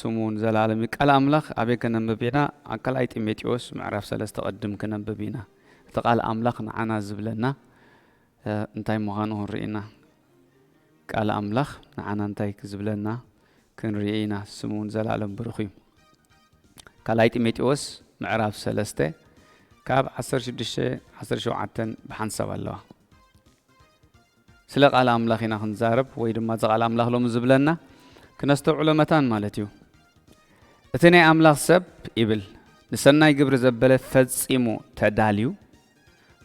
ስሙ ንዘለኣለም እዩ። ቃል ኣምላኽ ኣበይ ከነንብብ ኢና? ኣብ ካልኣይ ጢሞቴዎስ ምዕራፍ ሰለስተ ቅድም ክነንብብ ኢና። እቲ ቃል ኣምላኽ ንዓና ዝብለና፣ እ፣ እንታይ ምዃኑ ክንርኢ ኢና። ቃል ኣምላኽ ንዓና እንታይ ክዝብለና ክንርኢ ኢና። ስሙ ንዘለኣለም ብሩኽ እዩ። ካልኣይ ጢሞቴዎስ ምዕራፍ ሰለስተ ካብ ዓሰርተ ሽዱሽተ፣ ዓሰርተ ሸውዓተ ብሓንሳብ ኣለዋ። ስለ ቃል ኣምላኽ ኢና ክንዛረብ፣ ወይ ድማ እዚ ቃል ኣምላኽ ሎሚ ዝብለና ክነስተውዕሎ መታን ማለት እዩ። እቲ ናይ ኣምላኽ ሰብ ይብል፣ ንሰናይ ግብሪ ዘበለ ፈጺሙ ተዳልዩ፣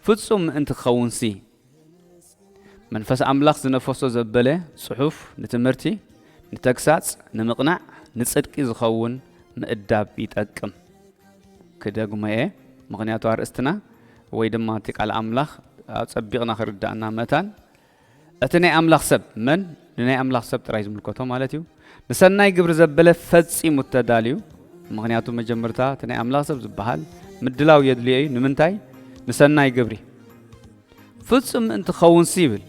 ፍጹም ምእንቲ ክኸውንሲ፣ መንፈስ ኣምላኽ ዝነፈሶ ዘበለ ጽሑፍ ንትምህርቲ፣ ንተግሳጽ፣ ንምቕናዕ፣ ንጽድቂ ዝኸውን ምእዳብ ይጠቅም። ክደግሞ እየ፣ ምኽንያቱ ኣርእስትና ወይ ድማ እቲ ቃል ኣምላኽ ኣጸቢቕና ክርዳእና መታን፣ እቲ ናይ ኣምላኽ ሰብ መን? ንናይ ኣምላኽ ሰብ ጥራይ ዝምልከቶ ማለት እዩ። ንሰናይ ግብሪ ዘበለ ፈጺሙ እተዳልዩ፣ ምኽንያቱ መጀመርታ እቲ ናይ ኣምላኽ ሰብ ዝበሃል ምድላው የድልዮ እዩ። ንምንታይ? ንሰናይ ግብሪ። ፍጹም ምእንቲ ኸውንሲ ይብል።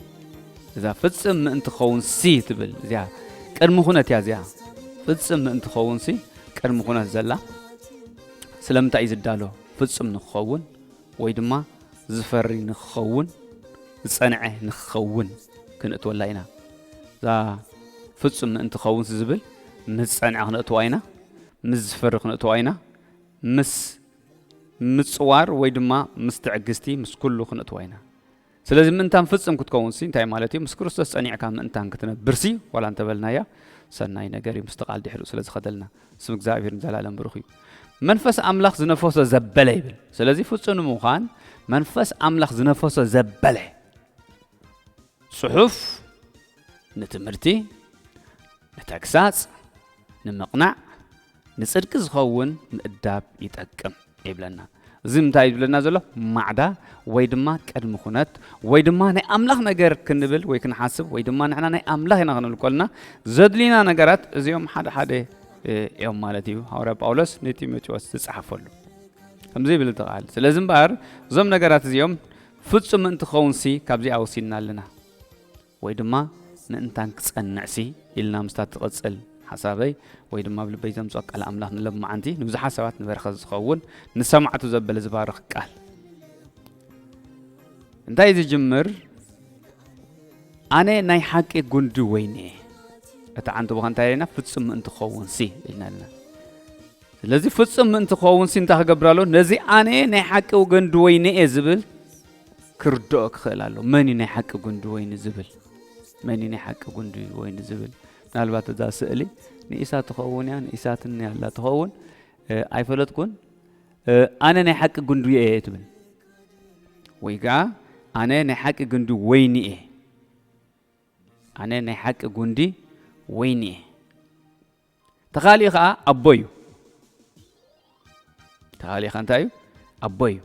እዛ ፍጽም ምእንቲ ኸውንሲ ትብል እዚኣ ቅድሚ ኩነት እያ። እዚኣ ፍጽም ምእንቲ ኸውንሲ ቅድሚ ኩነት ዘላ። ስለምንታይ እዩ ዝዳሎ? ፍጹም ንክኸውን ወይ ድማ ዝፈሪ ንክኸውን፣ ዝጸንዐ ንክኸውን ክንእትወላ ኢና። እዛ ፍጹም ምእንቲ ኸውንሲ ዝብል ምስ ጸንዐ ክንእትዋ ኢና፣ ምስ ዝፈሪ ክንእትዋ ኢና፣ ምስ ምጽዋር ወይ ድማ ምስ ትዕግስቲ፣ ምስ ኩሉ ክንእትዋ ኢና። ስለዚ ምእንታን ፍጽም ክትከውንሲ እንታይ ማለት እዩ? ምስ ክርስቶስ ጸኒዕካ ምእንታን ክትነብርሲ ዋላ እንተበልናያ ሰናይ ነገር እዩ፣ ምስቲ ቃል ድሕሪኡ ስለ ዝኸደልና። ስም እግዚኣብሔር ንዘላለም ብሩኽ እዩ። መንፈስ ኣምላኽ ዝነፈሶ ዘበለ ይብል። ስለዚ ፍጹም ንምዃን መንፈስ ኣምላኽ ዝነፈሶ ዘበለ ጽሑፍ ንትምህርቲ፣ ንተግሳጽ፣ ንምቕናዕ፣ ንጽድቂ ዝኸውን ምእዳብ ይጠቅም ይብለና። እዚ እንታይ ይብለና ዘሎ? ማዕዳ ወይ ድማ ቅድሚ ኩነት ወይ ድማ ናይ ኣምላኽ ነገር ክንብል ወይ ክንሓስብ ወይ ድማ ንሕና ናይ ኣምላኽ ኢና ክንብል ከለና ዘድልዩና ነገራት እዚኦም ሓደ ሓደ፣ እ፣ እዮም ማለት እዩ። ሃዋርያ ጳውሎስ ንጢሞቴዎስ ዝጸሓፈሉ ከምዚ ይብል እቲ ቃል። ስለዚ እምበኣር እዞም ነገራት እዚኦም ፍጹም ምእንቲ ክኸውንሲ ካብዚኣ ወሲድና ኣለና። ወይ ድማ ምእንታን ክጸንዕሲ ኢልና ምስታ ትቕጽል ሓሳበይ ወይ ድማ ኣብ ልበይ ዘምጽኦ ቃል ኣምላኽ ንለማዓንቲ ንብዙሓት ሰባት ንበረኸት ዝኸውን ንሰማዕቱ ዘበለ ዝባርኽ ቃል። እንታይ ዝጅምር? ኣነ ናይ ሓቂ ጉንዲ ወይኒ እየ። እቲ ዓንዲ ቦታ እንታይ ኢልና? ፍጹም ምእንቲ ክኸውንሲ ኢልና ኣለና። ስለዚ ፍጹም ምእንቲ ክኸውንሲ እንታይ ክገብር ኣሎ? ነዚ ኣነ ናይ ሓቂ ጉንዲ ወይኒ እየ ዝብል ክርድኦ ክኽእል ኣሎ። መን እዩ ናይ ሓቂ ጉንዲ ወይኒ ዝብል? መን እዩ ናይ ሓቂ ጉንዲ ወይኒ ዝብል? ምናልባት እዛ ስእሊ ንኢሳ ትኸውን እያ፣ ንኢሳትኒ ኣላ ትኸውን፣ እ፣ ኣይፈለጥኩን። እ፣ ኣነ ናይ ሓቂ ጉንዲ እየ ትብል። ወይ ከኣ ኣነ ናይ ሓቂ ጉንዲ ወይኒ እየ። ኣነ ናይ ሓቂ ጉንዲ ወይኒ እየ። ተኻሊኡ ኸኣ ኣቦ እዩ። ተኻሊኡ ኸኣ እንታይ እዩ? ኣቦ እዩ።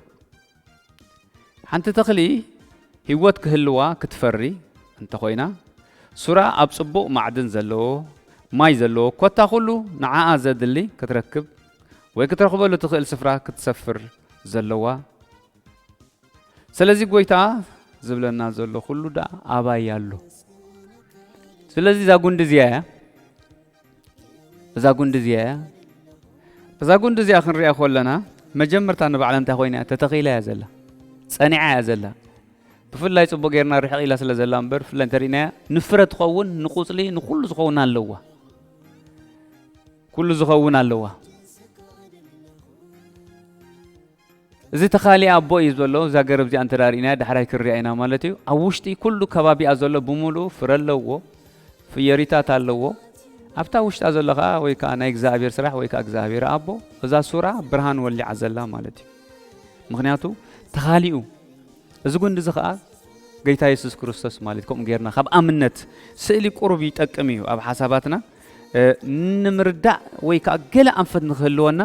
ሓንቲ ተኽሊ ህይወት ክህልዋ ክትፈሪ እንተኾይና፣ ሱራ ኣብ ጽቡቕ ማዕድን ዘለዎ፣ ማይ ዘለዎ፣ ኮታ ኩሉ ንዓኣ ዘድሊ ክትረክብ ወይ ክትረኽበሉ ትኽእል ስፍራ ክትሰፍር ዘለዋ። ስለዚ ጎይታ ዝብለና ዘሎ ኩሉ ደኣ ኣባይ ኣሎ። ስለዚ እዛ ጉንዲ እዚኣ እያ። እዛ ጉንዲ እዚኣ እያ። እዛ ጉንዲ እዚኣ ክንሪኣ ከለና መጀመርታ ንባዕላ እንታይ ኮይና እያ? ተተኺላ እያ ዘላ። ጸኒዓ እያ ዘላ። ብፍላይ ጽቡቕ ጌርና ርሕቕ ኢላ ስለ ዘላ እምበር፣ ብፍላይ እንተሪእናያ ንፍረ ትኸውን፣ ንቁጽሊ፣ ንኩሉ ዝኸውን ኣለዋ። ኩሉ ዝኸውን ኣለዋ። እዚ ተኻሊ ኣቦ እዩ ዘሎ። እዛ ገረብ እዚኣ እንተ ደኣ ርኢናያ፣ ዳሕራይ ክንሪኣ ኢና ማለት እዩ። ኣብ ውሽጢ ኩሉ ከባቢኣ ዘሎ ብምሉኡ ፍረ ኣለዎ፣ ፍየሪታት ኣለዎ። ኣብታ ውሽጣ ዘሎ ኸኣ ወይ ከኣ ናይ እግዚኣብሔር ስራሕ ወይ ከኣ እግዚኣብሔር ኣቦ፣ እዛ ሱራ ብርሃን ወሊዓ ዘላ ማለት እዩ። ምኽንያቱ ተኻሊኡ። እዚ ጉንዲ እዚ ኸኣ ጌታ የሱስ ክርስቶስ ማለት ከምኡ ጌርና ካብ ኣብነት ስእሊ ቁሩብ ይጠቅም እዩ ኣብ ሓሳባትና፣ እ፣ ንምርዳእ ወይ ከኣ ገለ ኣንፈት ንክህልወና፣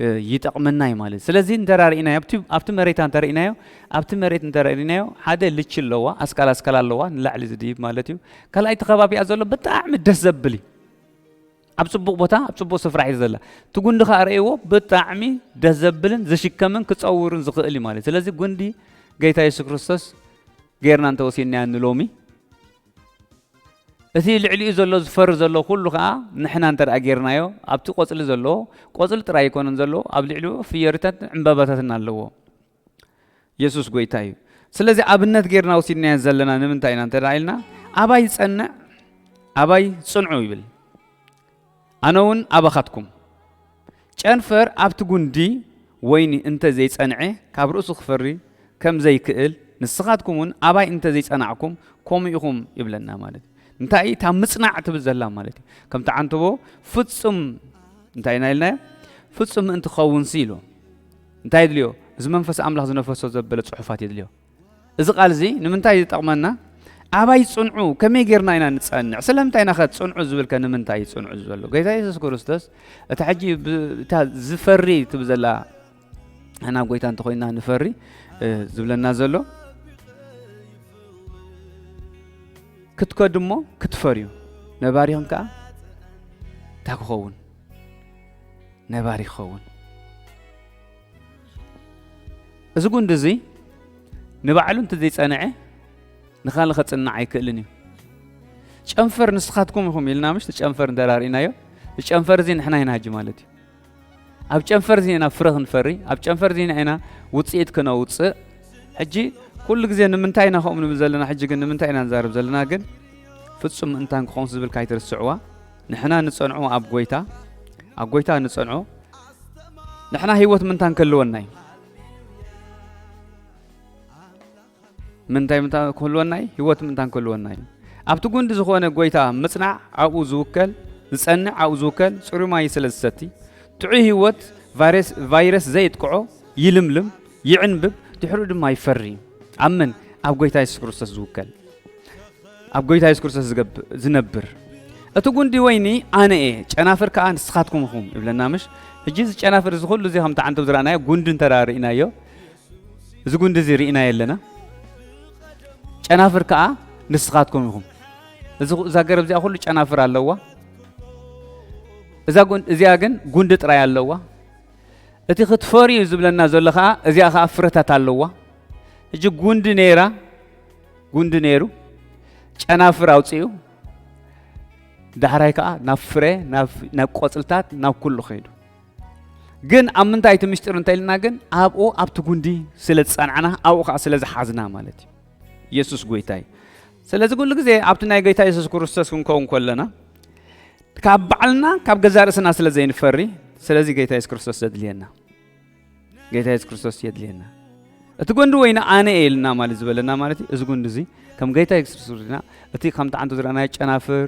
እ፣ ይጠቕመና እዩ ማለት እዩ። ስለዚ እንተ ርኢናዮ፣ ኣብቲ፣ ኣብቲ መሬታ እንተ ርኢናዮ፣ ኣብቲ መሬት እንተ ርኢናዮ፣ ሓደ ልቺ ኣለዋ፣ ኣስካል ኣስካል ኣለዋ፣ ንላዕሊ ዝድይብ ማለት እዩ። ካልኣይ እቲ ከባቢኣ ዘሎ ብጣዕሚ ደስ ዘብል እዩ። ኣብ ጽቡቕ ቦታ፣ ኣብ ጽቡቕ ስፍራ እዩ ዘላ። እቲ ጉንዲ ኸኣ ርእይዎ፣ ብጣዕሚ ደስ ዘብልን ዝሽከምን ክጸውርን ዝኽእል እዩ ማለት እዩ። ስለዚ ጉንዲ ጌታ የሱስ ክርስቶስ ጌርና እንተወሲድናዮ ንሎሚ፣ እቲ ልዕሊኡ ዘሎ ዝፈሪ ዘሎ ኩሉ ከዓ ንሕና እንተ ደኣ ጌርናዮ፣ ኣብቲ ቆጽሊ ዘለዎ ቆጽሊ ጥራይ ኣይኮነን ዘለዎ፣ ኣብ ልዕሊኡ ፍየሪታት ዕምባባታትን ኣለዎ። የሱስ ጎይታ እዩ። ስለዚ ኣብነት ጌርና ወሲድናዮ ዘለና ንምንታይ ኢና እንተ ደኣ ኢልና፣ ኣባይ ዝጸንዕ ኣባይ ጽንዑ ይብል፣ ኣነ እውን ኣባኻትኩም። ጨንፈር ኣብቲ ጉንዲ ወይኒ እንተ ዘይጸንዐ ካብ ርእሱ ክፈሪ ከም ዘይክእል፣ ንስኻትኩም እውን ኣባይ እንተ ዘይጸናዕኩም ከምኡ ኢኹም ይብለና ማለት እዩ። እንታይ እዩ እታ ምጽናዕ ትብል ዘላ ማለት እዩ። ከምቲ ዓንተቦ ፍጹም እንታይ ኢና ኢልናዮ? ፍጹም ምእንቲ ክኸውንሲ ኢሉ እንታይ የድልዮ? እዚ መንፈስ ኣምላኽ ዝነፈሶ ዘበለ ጽሑፋት የድልዮ። እዚ ቃል እዚ ንምንታይ ይጠቕመና? ኣባይ ጽንዑ፣ ከመይ ጌርና ኢና ንጸንዕ? ስለምንታይ ኢና ኸ ጽንዑ ዝብል ከ ንምንታይ እዩ ጽንዑ ዘሎ? ጎይታ የሱስ ክርስቶስ እታ ሕጂ ብ-፣ እታ ዝፈሪ ትብል ዘላ፣ ንሕና ጎይታ እንተኾይንና ንፈሪ፣ እ፣ ዝብለና ዘሎ፣ ክትከዱ እሞ ክትፈርዩ፣ ነባሪኹም ከኣ እንታይ ክኸውን? ነባሪ ክኸውን። እዚ ጉንዲ እዚ ንባዕሉ እንተ ዘይጸንዐ ንኻልእ ከጽንዕ ኣይክእልን እዩ። ጨንፈር ንስኻትኩም ኢኹም ኢልና ምሽ፣ እቲ ጨንፈር እንተ ርኢናዮ፣ እዚ ጨንፈር እዚ ንሕና ኢና ሕጂ ማለት እዩ። ኣብ ጨንፈር እዚ ኢና ፍረ ክንፈሪ፣ ኣብ ጨንፈር እዚ ኢና ውጽኢት ክነውጽእ። ሕጂ ኩሉ ግዜ ንምንታይ ኢና ከምኡ ንብል ዘለና? ሕጂ ግን ንምንታይ ኢና ንዛረብ ዘለና? ግን ፍጹም ምእንታን ክኾንስ ዝብል ካይትርስዕዋ። ንሕና ንጸንዖ ኣብ ጎይታ፣ ኣብ ጎይታ ንጸንዖ። ንሕና ህይወት ምእንታን ክህልወና እዩ። ምንታይ ምእንታን ክህልወና እዩ? ህይወት ምእንታን ክህልወና እዩ። ኣብቲ ጉንዲ ዝኾነ ጎይታ ምጽናዕ ኣብኡ ዝውከል፣ ዝጸንዕ ኣብኡ ዝውከል፣ ጽሩይ ማይ ስለ ዝሰቲ፣ ጥዑይ ህይወት ቫይረስ፣ ቫይረስ ዘየጥቅዖ ይልምልም፣ ይዕንብብ፣ ድሕሪኡ ድማ ይፈሪ። ኣብ መን? ኣብ ጎይታ የሱስ ክርስቶስ ዝውከል፣ ኣብ ጎይታ የሱስ ክርስቶስ ዝገብ-፣ ዝነብር። እቲ ጉንዲ ወይኒ ኣነ እየ፣ ጨናፍር ከኣ ንስኻትኩም ኢኹም ይብለና ምሽ? ሕጂ እዚ ጨናፍር እዚ ኩሉ እዚ ከምቲ ዓንተብ ዝረኣናዮ ጉንዲ እንተ ደኣ ርኢናዮ፣ እዚ ጉንዲ እዚ ርኢናዮ ኣለና። ጨናፍር ከኣ ንስኻትኩም ኢኹም። እዚ፣ እዛ ገረብ እዚኣ ኩሉ ጨናፍር ኣለዋ። እዛ ጉን-፣ እዚኣ ግን ጉንዲ ጥራይ ኣለዋ። እቲ ክትፈርዩ ዝብለና ዘሎ ከኣ፣ እዚኣ ከኣ ፍረታት ኣለዋ። ሕጂ ጉንዲ ነይራ፣ ጉንዲ ነይሩ፣ ጨናፍር ኣውጺኡ፣ ዳሕራይ ከኣ ናብ ፍረ፣ ናብ፣ ናብ ቆጽልታት፣ ናብ ኩሉ ከይዱ። ግን ኣብ ምንታይ እቲ ምስጢር እንተ ኢልና ግን፣ ኣብኡ ኣብቲ ጉንዲ ስለ ዝጸናዕና፣ ኣብኡ ከኣ ስለ ዝሓዝና ማለት እዩ። የሱስ ጎይታ እዩ። ስለዚ ኩሉ ግዜ ኣብቲ ናይ ጎይታ የሱስ ክርስቶስ ክንከውን ከለና፣ ካብ ባዕልና፣ ካብ ገዛእ ርእስና ስለ ዘይንፈሪ፣ ስለዚ ጎይታ የሱስ ክርስቶስ ዘድልየና። ጎይታ የሱስ ክርስቶስ የድልየና። እቲ ጎንዲ ወይኒ ኣነ እየ ኢልና ማለት ዝበለና ማለት እዩ። እዚ ጎንዲ እዚ ከም ጎይታ የሱስ ክርስቶስ ኢና፣ እቲ ከምቲ ዓንተብ ዝረኣናዮ ጨናፍር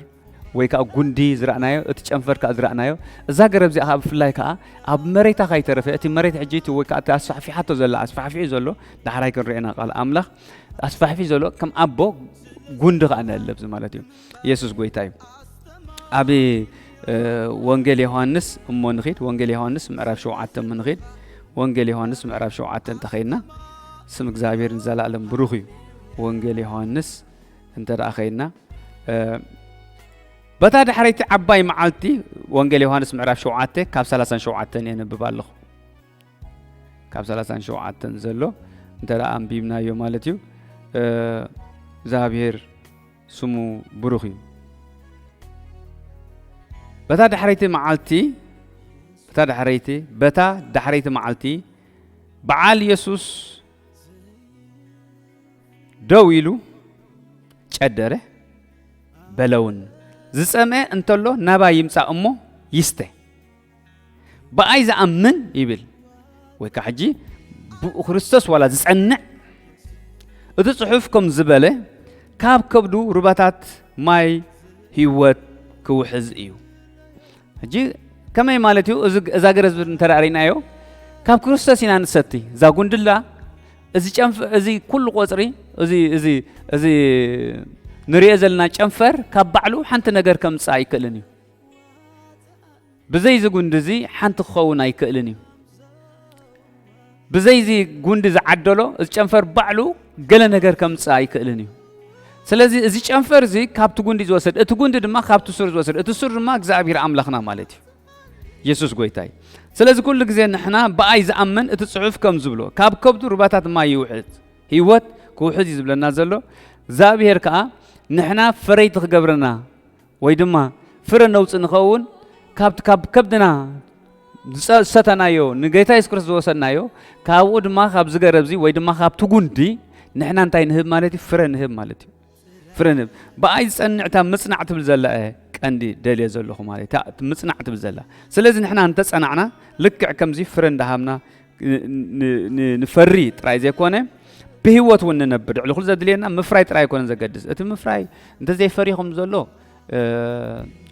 ወይ ከኣ ጉንዲ ዝረኣናዮ፣ እቲ ጨንፈር ከኣ ዝረኣናዮ፣ እዛ ገረብ እዚኣ ከኣ ብፍላይ ከኣ ኣብ መሬታ ከይተረፈ፣ እቲ መሬት ሕጂ እቲ ወይ ከኣ እቲ ኣስፋሕፊሓቶ ዘላ፣ ኣስፋሕፊሑ ዘሎ፣ ዳሕራይ ክንሪኦ ኢና ቃል ኣምላኽ፣ ኣስፋሕፊሑ ዘሎ ከም ኣቦ ጉንዲ ከኣ ንእለብ ማለት እዩ። የሱስ ጎይታ እዩ። ኣብ፣ እ፣ ወንጌል ዮሃንስ እሞ ንኺድ፣ ወንጌል ዮሃንስ ምዕራፍ ሸውዓተ እሞ ንኺድ። ወንጌል ዮሃንስ ምዕራፍ ሸውዓተ እንተ ኸይድና፣ ስም እግዚኣብሔር ንዘላለም ብሩኽ እዩ። ወንጌል ዮሃንስ እንተ ደኣ ኸይድና፣ እ፣ በታ ዳሕረይቲ ዓባይ መዓልቲ፣ ወንጌል ዮሃንስ ምዕራፍ ሸውዓተ ካብ ሰላሳን ሸውዓተን የንብብ ኣለኹ። ካብ ሰላሳን ሸውዓተን ዘሎ እንተ ደኣ ኣንቢብናዮ ማለት እዩ። እ፣ እግዚኣብሔር ስሙ ብሩኽ እዩ። በታ ዳሕረይቲ መዓልቲ፣ በታ ዳሕረይቲ፣ በታ ዳሕረይቲ መዓልቲ በዓል የሱስ ደው ኢሉ ጨደረ፣ በለውን፣ ዝጸምአ እንተሎ ናባይ ይምጻእ እሞ ይስተ። ብኣይ ዝኣምን ይብል፣ ወይ ከዓ ሕጂ ብኡ ክርስቶስ ዋላ ዝጸንዕ፣ እቲ ጽሑፍ ከም ዝበለ፣ ካብ ከብዱ ሩባታት ማይ ህይወት ክውሕዝ እዩ። ሕጂ ከመይ ማለት እዩ? እዚ፣ እዛ ገረብ እንተ ደኣ ርኢናዮ፣ ካብ ክርስቶስ ኢና ንሰቲ። እዛ ጉንድላ፣ እዚ ጨንፈ-፣ እዚ ኩሉ ቆጽሪ፣ እዚ፣ እዚ፣ እዚ ንሪኦ ዘለና ጨንፈር ካብ ባዕሉ ሓንቲ ነገር ከምጽእ ኣይክእልን እዩ። ብዘይ እዚ ጉንዲ እዚ ሓንቲ ክኸውን ኣይክእልን እዩ። ብዘይ እዚ ጉንዲ ዝዓደሎ፣ እዚ ጨንፈር ባዕሉ ገለ ነገር ከምጽእ ኣይክእልን እዩ። ስለዚ እዚ ጨንፈር እዚ ካብቲ ጉንዲ ዝወሰድ፣ እቲ ጉንዲ ድማ ካብቲ ሱር ዝወሰድ፣ እቲ ሱር ድማ እግዚኣብሔር ኣምላኽና ማለት እዩ። የሱስ ጎይታ እዩ። ስለዚ ኩሉ ግዜ ንሕና ብኣይ ዝኣምን እቲ ጽሑፍ ከም ዝብሎ፣ ካብ ከብዱ ሩባታት ማይ ይውሕዝ፣ ህይወት ክውሕዝ እዩ ዝብለና ዘሎ። እግዚኣብሔር ከኣ ንሕና ፈረይቲ ክገብረና ወይ ድማ ፍረ ነውፅእ ንኸውን፣ ካብቲ ካብ ከብድና ዝሰተናዮ ንጌታ የሱስ ክርስቶስ ዝወሰድናዮ፣ ካብኡ ድማ ካብዚ ገረብዚ ወይ ድማ ካብቲ ጉንዲ ንሕና እንታይ ንህብ ማለት እዩ? ፍረ ንህብ ማለት እዩ። ፍረ ንህብ። ብኣይ ዝጸንዕ እታ ምጽናዕ ትብል ዘላ እየ ቀንዲ ደልየ ዘለኹ ማለት እታ ምጽናዕ ትብል ዘላ። ስለዚ ንሕና እንተጸናዕና ልክዕ ከምዚ ፍረ እንዳሃብና ንፈሪ ጥራይ ዘይኮነ ብህይወት እውን ንነብር። ልዕሊ ኩሉ ዘድልየና ምፍራይ ጥራይ ኣይኮነን ዘገድስ። እቲ ምፍራይ እንተዘይፈሪኹም ዘሎ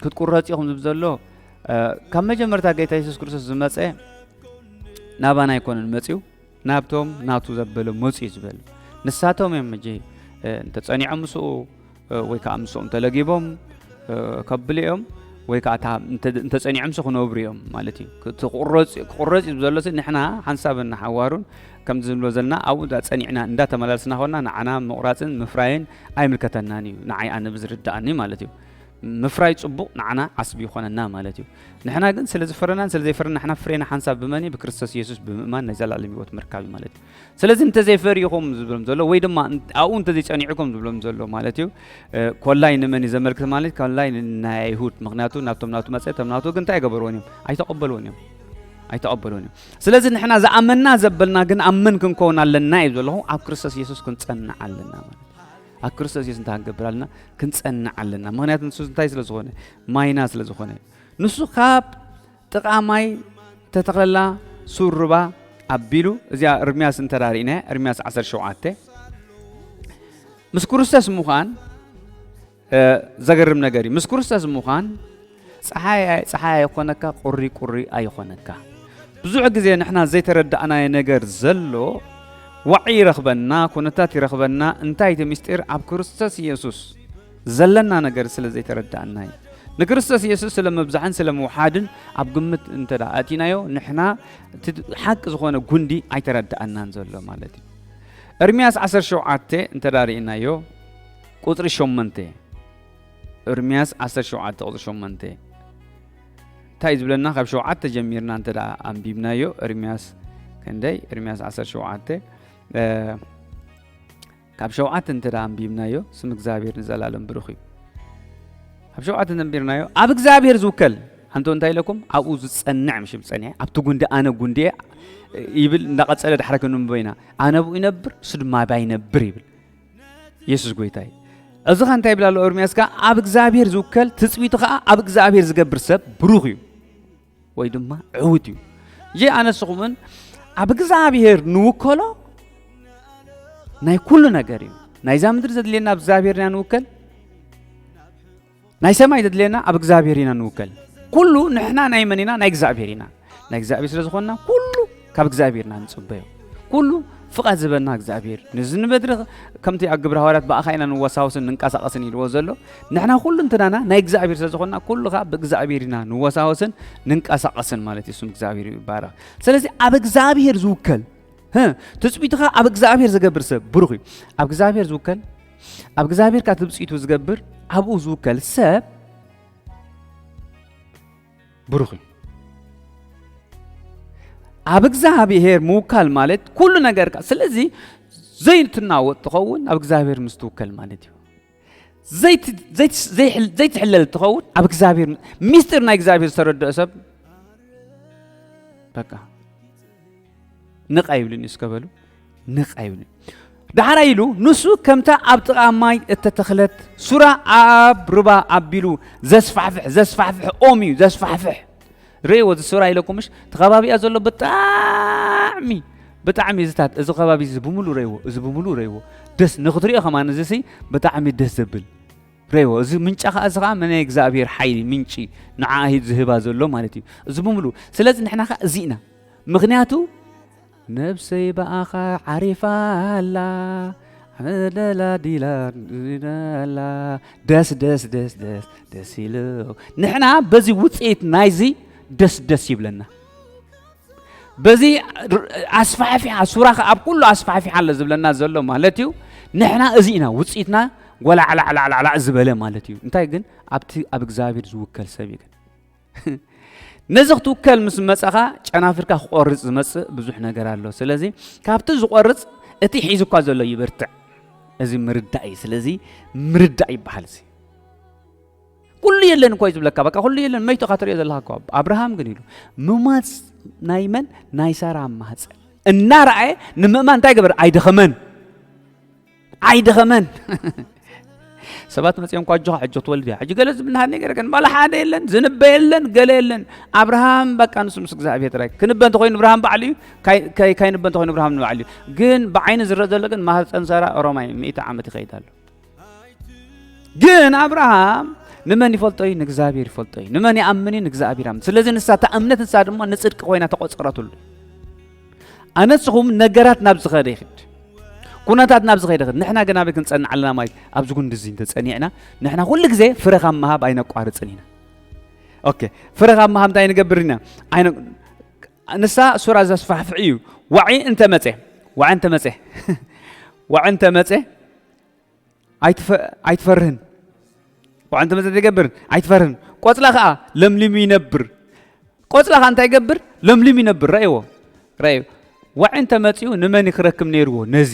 ክትቁረፅ ኢኹም ዝብል ዘሎ ካብ መጀመርታ ጌታ የሱስ ክርስቶስ ዝመፀ ናባና ኣይኮነን መፅዩ፣ ናብቶም ናቱ ዘበለ መፁ እዩ ዝበል። ንሳቶም እዮም እጂ እንተፀኒዖም ምስኡ ወይ ከዓ ምስኦም ተለጊቦም ከብሉ እዮም ወይ ከዓ እንተፀኒዖምሲ ክነብሩ እዮም ማለት እዩ። ክቁረፅ እዩ ዘሎ ንሕና ሓንሳብን ንሓዋሩን ከምዚ ዝብሎ ዘለና ኣብኡ ጸኒዕና እንዳተመላለስና ኮና ንዓና ምቑራፅን ምፍራይን ኣይምልከተናን እዩ። ንዓይ ኣነ ብዝርዳእኒ ማለት እዩ። ምፍራይ ጽቡቕ ንዓና ዓስቢ ይኾነና ማለት እዩ። ንሕና ግን ስለ ዝፈረናን ስለ ዘይፈረና ንሕና ፍሬና ሓንሳብ ብመን እዩ? ብክርስቶስ ኢየሱስ ብምእማን ናይ ዘላለም ህይወት ምርካብ እዩ ማለት እዩ። ስለዚ እንተዘይፈሪኹም ዝብሎም ዘሎ ወይ ድማ ኣብኡ እንተዘይጸኒዕኩም ዝብሎም ዘሎ ማለት እዩ። ኮላይ ንመን እዩ ዘመልክት ማለት ኮላይ ናይ ኣይሁድ ምክንያቱ ናብቶም ናቱ መጸ እቶም ናቱ ግን እንታይ ኣይገበርዎን እዮም? ኣይተቐበልዎን እዮም። ኣይተቐበልዎን እዮም። ስለዚ ንሕና ዝኣመና ዘበልና ግን ኣመን ክንከውን ኣለና እዩ ዘለኹ ኣብ ክርስቶስ ኢየሱስ ክንጸንዕ ኣለና ማለት ኣብ ክርስቶስ ኢየሱስ እንታይ ክንገብር ኣለና? ክንጸንዕ ኣለና። ምክንያቱ ንሱ እንታይ ስለ ዝኾነ? ማይና ስለ ዝኾነ። ንሱ ካብ ጥቓ ማይ ተተኽለላ ሱር ሩባ ኣቢሉ እዚኣ እርምያስ እንተ ርኢና እርምያስ ዓሰርተ ሸውዓተ ምስ ክርስቶስ ምዃን ዘገርም ነገር እዩ። ምስ ክርስቶስ ምዃን ፀሓይ ፀሓይ ኣይኮነካ፣ ቁሪ ቁሪ ኣይኾነካ። ብዙሕ ግዜ ንሕና ዘይተረዳእናዮ ነገር ዘሎ ዋዒ ይረኽበና፣ ኩነታት ይረኽበና። እንታይ እቲ ምስጢር? ኣብ ክርስቶስ ኢየሱስ ዘለና ነገር ስለ ዘይተረዳእና እዩ። ንክርስቶስ ኢየሱስ ስለ ምብዛሕን ስለ ምውሓድን ኣብ ግምት እንተ ኣእቲናዮ ንሕና እቲ ሓቂ ዝኾነ ጉንዲ ኣይተረዳእናን ዘሎ ማለት እዩ። ኤርምያስ ዓሰርተ ሸውዓተ እንተ ርኢናዮ ቁፅሪ ሸሞንተ ኤርምያስ ዓሰርተ ሸውዓተ ቁፅሪ ሸሞንተ እንታይ እዩ ዝብለና? ካብ ሸውዓተ ጀሚርና እንተ ደኣ ኣንቢብናዮ፣ ኤርምያስ ክንደይ? ኤርምያስ ዓሰርተ ሸውዓተ፣ እ፣ ካብ ሸውዓተ እንተ ደኣ ኣንቢብናዮ፣ ስም እግዚኣብሔር ንዘላለም ብሩኽ እዩ። ካብ ሸውዓተ እንተ ኣንቢርናዮ፣ ኣብ እግዚኣብሔር ዝውከል፣ ኣንቶ እንታይ ኢለኩም? ኣብኡ ዝጸንዕ፣ ምሽ ዝጸንዐ፣ ኣብቲ ጉንዲ ኣነ ጉንዲ እየ ይብል፣ እንዳቐጸለ ዳሕረ ክንንብቦ ኢና። ኣነ ብኡ ይነብር፣ እሱ ድማ ኣባይ ይነብር ይብል። የሱስ ጎይታ እዩ። እዚ ኸ እንታይ ይብል ኣሎ ኤርምያስ ከኣ? ኣብ እግዚኣብሔር ዝውከል ትጽቢቱ ኸኣ ኣብ እግዚኣብሔር ዝገብር ሰብ ብሩኽ እዩ ወይ ድማ ዕዉት እዩ። እጂ ኣነ ንስኹምን ኣብ እግዚኣብሔር ንውከሎ ናይ ኩሉ ነገር እዩ። ናይዛ ምድሪ ዘድልየና ኣብ እግዚኣብሔር ኢና ንውከል፣ ናይ ሰማይ ዘድልየና ኣብ እግዚኣብሔር ኢና ንውከል። ኩሉ ንሕና ናይ መን ኢና? ናይ እግዚኣብሔር ኢና። ናይ እግዚኣብሔር ስለ ዝኾንና ኩሉ ካብ እግዚኣብሔር ኢና ንጽበዮ። ኩሉ ፍቓድ ዝበና እግዚኣብሔር። ነዚ ንበድሪ ከምቲ ኣብ ግብረ ሃዋርያት ብኣኻ ኢና ንወሳወስን ንንቀሳቐስን ኢልዎ ዘሎ። ንሕና ኩሉ እንትናና ናይ እግዚኣብሔር ስለ ዝኾንና ኩሉ ኸኣ ብእግዚኣብሔር ኢና ንወሳወስን ንንቀሳቐስን ማለት እዩ። ስም እግዚኣብሔር ይባረኽ። ስለዚ ኣብ እግዚኣብሔር ዝውከል፣ ህ፣ ትጽቢቱ ኸኣ ኣብ እግዚኣብሔር ዝገብር ሰብ ብሩኽ እዩ። ኣብ እግዚኣብሔር ዝውከል፣ ኣብ እግዚኣብሔር ከኣ ትጽቢቱ ዝገብር፣ ኣብኡ ዝውከል ሰብ ብሩኽ እዩ። ኣብ እግዚኣብሔር ምውካል ማለት ኩሉ ነገርካ፣ ስለዚ ዘይትናወጥ ትኸውን ኣብ እግዚኣብሔር ምስ ትውከል ማለት እዩ። ዘይት-፣ ዘይት-፣ ዘይሕል-፣ ዘይትሕለል ትኸውን ኣብ እግዚኣብሔር፣ ሚስጢር ናይ እግዚኣብሔር ዝተረድኦ ሰብ በቃ ንቕ ኣይብልን እዩ። እስከ በሉ፣ ንቕ ኣይብልን። ዳሕራይ ኢሉ፣ ንሱ ከምታ ኣብ ጥቓ ማይ እተተኽለት ሱራ ኣብ ሩባ ኣቢሉ ዘስፋሕፍሕ፣ ዘስፋሕፍሕ ኦም እዩ፣ ዘስፋሕፍሕ። ርእይዎ፣ እዚ ሱራ ኢለኩም ምሽ? እቲ ከባቢኣ ዘሎ ብጣዕሚ፣ ብጣዕሚ እዚታት፣ እዚ ከባቢ እዚ ብምሉ ርእይዎ፣ እዚ ብምሉ ርእይዎ። ደስ ንኽትሪኦ ከማን እዚ ሲ ብጣዕሚ ደስ ዘብል። ርእይዎ፣ እዚ ምንጫ ኸኣ፣ እዚ ኸኣ ናይ እግዚኣብሔር ሓይሊ ምንጪ ንዓኣ ሂ-፣ ዝህባ ዘሎ ማለት እዩ። እዚ ብምሉ። ስለዚ ንሕና ኸኣ እዚ ኢና። ምኽንያቱ፣ ነብሰይ ብኣኻ ዓሪፋ ኣላ፣ ደላዲላ ኣላ። ደስ፣ ደስ፣ ደስ፣ ደስ፣ ደስ ኢሉ። ንሕና በዚ ውጽኢት ናይዚ ደስ፣ ደስ ይብለና። በዚ ር-፣ ኣስፋሕፊሓ፣ ሱራ ኸኣ ኣብ ኩሉ ኣስፋሕፊሓ ኣለ ዝብለና ዘሎ ማለት እዩ። ንሕና እዚ ኢና ውጽኢትና፣ ጓላዕላዕላዕላዕ ዝበለ ማለት እዩ። እንታይ ግን ኣብቲ ኣብ እግዚኣብሔር ዝውከል ሰብ እዩ ግን። ነዚ ክትውከል ምስ መጻኻ ጨናፍርካ ክቆርጽ ዝመጽእ ብዙሕ ነገር ኣሎ። ስለዚ ካብቲ ዝቆርጽ እቲ ሒዙኳ ዘሎ ይበርትዕ። እዚ ምርዳእ እዩ። ስለዚ ምርዳእ ይበሃል እዚ። ኩሉ የለን እኮ እዩ ዝብለካ። በቃ ኩሉ የለን፣ መይቱ ኢኻ ትሪኦ ዘለኻ እኮ። ኣብርሃም ግን ኢሉ ምማፅ ናይ መን? ናይ ሳራ ማህፀን እናረኣየ ንምእማን እንታይ ገበር? ኣይደኸመን፣ ኣይደኸመን። ሰባት መፅኦም እኳ ኣጆኻ ሕጂ ክትወልድ እያ፣ ሕጂ ገለ ዝብልሃ ነገር ግን ባላ ሓደ የለን፣ ዝንበ የለን፣ ገለ የለን። ኣብርሃም በቃ ንሱ ምስ እግዚኣብሔር ጥራይ። ክንበ እንተኮይኑ እብርሃም ባዕሉ እዩ፣ ካይ- ካይ- ካይንበ እንተኮይኑ እብርሃም ንባዕሉ እዩ። ግን ብዓይኒ ዝረአ ዘሎ ግን ማህፀን ሳራ ኦሮማይ ሚእቲ ዓመት ይኸይድ ኣሎ። ግን ኣብርሃም ንመን ይፈልጦ እዩ? ንእግዚኣብሔር ይፈልጦ እዩ። ንመን ይኣምን እዩ? ንእግዚኣብሔር ኣምን። ስለዚ ንሳ እታ እምነት ንሳ ድማ ንጽድቂ ኮይና ተቆጸረትሉ። ኣነስኹም ነገራት ናብ ዝኸደ ይኽድ፣ ኩነታት ናብ ዝኸደ ይኽድ። ንሕና ግን ኣበይ ክንጸንዕ ኣለና ማለት ኣብዚ ጉንዲ እዚ እንተጸኒዕና ንሕና ኩሉ ግዜ ፍረ ካብ ምሃብ ኣይነቋርጽን ኢና። ኦኬ፣ ፍረ ካብ ምሃብ እንታይ ንገብር ኢና? ኣይነ ንሳ ሱራ ዘስፋሕፍሕ እዩ። ዋዒ እንተ መጸ፣ ዋዒ እንተ መጸ፣ ዋዒ እንተ መጸ ኣይትፈ- ኣይትፈርህን። ዋዒ እንተ መጸ ዘይገብር ኣይትፈርህን። ቆጽላ ኸኣ ለምሊሙ ይነብር። ቆጽላ ኸኣ እንታይ ይገብር? ለምሊሙ ይነብር። ረእይዎ፣ ረእይዎ። ዋዒ እንተ መጺኡ ንመን ክረክብ ነይርዎ? ነዚ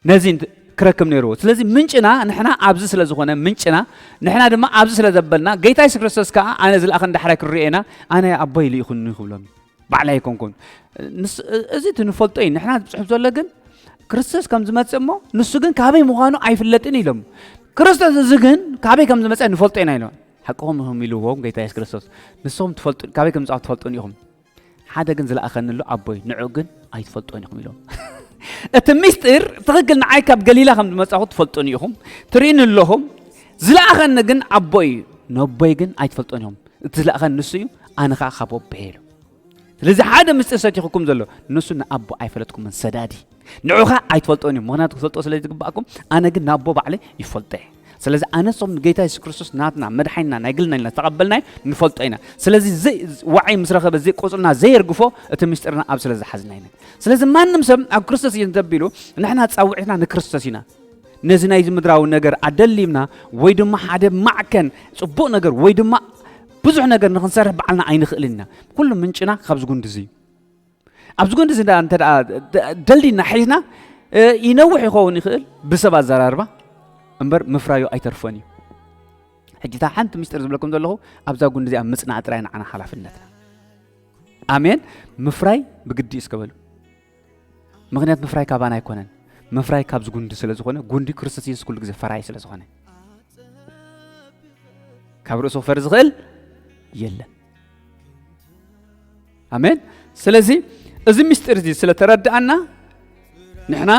ነዚ እንት- ክረክብ ነይርዎ። ስለዚ ምንጭና ንሕና ኣብዚ ስለ ዝኾነ ምንጭና ንሕና ድማ ኣብዚ ስለ ዘበልና ጌታ የሱስ ክርስቶስ ከኣ ኣነ ዝለኣኸን ዳሕራይ ክርእየና ኣነ ኣቦይ ልኢኹኒ ክብሎም እዩ። ባዕላይ ኣይኮንኩን። ንስ- እዚ እቲ ንፈልጦ እዩ። ንሕና ዝጽሑፍ ዘሎ ግን ክርስቶስ ከም ዝመጽእ እሞ ንሱ ግን ካበይ ምዃኑ ኣይፍለጥን ኢሎም። ክርስቶስ እዚ ግን ካበይ ከም ዝመጸ ንፈልጦ ኢና ኢሎም። ሓቅኹም ኢኹም ኢልዎም ጌታ የሱስ ክርስቶስ። ንስኹም ትፈልጡ ካበይ ከም ዝመጽእ ትፈልጡን ኢኹም። ሓደ ግን ዝለኣኸኒ ኣሎ ኣቦይ፣ ንዑ ግን ኣይትፈልጦን ኢኹም ኢሎም። እቲ ምስጢር ትኽክል ንዓይ ካብ ገሊላ ከም ዝመጻኹ ትፈልጡን ኢኹም፣ ትርእዩኒ ኣለኹም። ዝለኣኸኒ ግን ኣቦይ እዩ፣ ነቦይ ግን ኣይትፈልጦን ኢኹም። እቲ ዝለኣኸኒ ንሱ እዩ፣ ኣነ ኸኣ ካብ ኣቦይ ኢሉ። ስለዚ ሓደ ምስጢር ሰቲኹኩም ዘሎ ንሱ ንኣቦ ኣይፈለጥኩምን ሰዳዲ ንዑኻ ኣይትፈልጦን እዮም። ምኽንያቱ ክትፈልጦ ስለ ዝግባእኩም ኣነ ግን ንኣቦ ባዕለ ይፈልጦ እየ። ስለዚ ኣነ ሶም ጌታ የሱስ ክርስቶስ ናትና መድሓይና ናይ ግልና ኢልና ዝተቐበልናዮ ንፈልጦ ኢና። ስለዚ ዘይ- ዋዒ ምስ ረኸበ ዘይ ቆጽልና ዘየርግፎ እቲ ምስጢርና ኣብ ስለ ዝሓዝና ኢና። ስለዚ ማንም ሰብ ኣብ ክርስቶስ እየ እንተቢሉ ንሕና ጻውዒትና ንክርስቶስ ኢና። ነዚ ናይዚ ምድራዊ ነገር ኣደሊምና ወይ ድማ ሓደ ማዕከን ጽቡቕ ነገር ወይ ድማ ብዙሕ ነገር ንክንሰርሕ ባዕልና ኣይንኽእልን ኢና። ኩሉ ምንጭና ካብዚ ጉንዲ እዚ እዩ። ኣብዚ ጎንዲ እዚ እንተ ደኣ ደልዲና ሒዝና ይነውሕ ይኸውን ይኽእል ብሰብ ኣዘራርባ እምበር ምፍራዩ ኣይተርፎን እዩ። ሕጂ እታ ሓንቲ ምስጢር ዝብለኩም ዘለኹ ኣብዛ ጉንዲ እዚኣ ምጽናዕ ጥራይ ንዓና ሓላፍነትና። ኣሜን። ምፍራይ ብግዲ እዩ እስከ በሉ። ምኽንያት ምፍራይ ካባና ኣይኮነን። ምፍራይ ካብዚ ጉንዲ ስለ ዝኾነ፣ ጉንዲ ክርስቶስ የሱስ ኩሉ ግዜ ፈራይ ስለ ዝኾነ ካብ ርእሱ ክፈሪ ዝኽእል የለን። ኣሜን። ስለዚ እዚ ምስጢር እዚ ስለ ተረድኣና ንሕና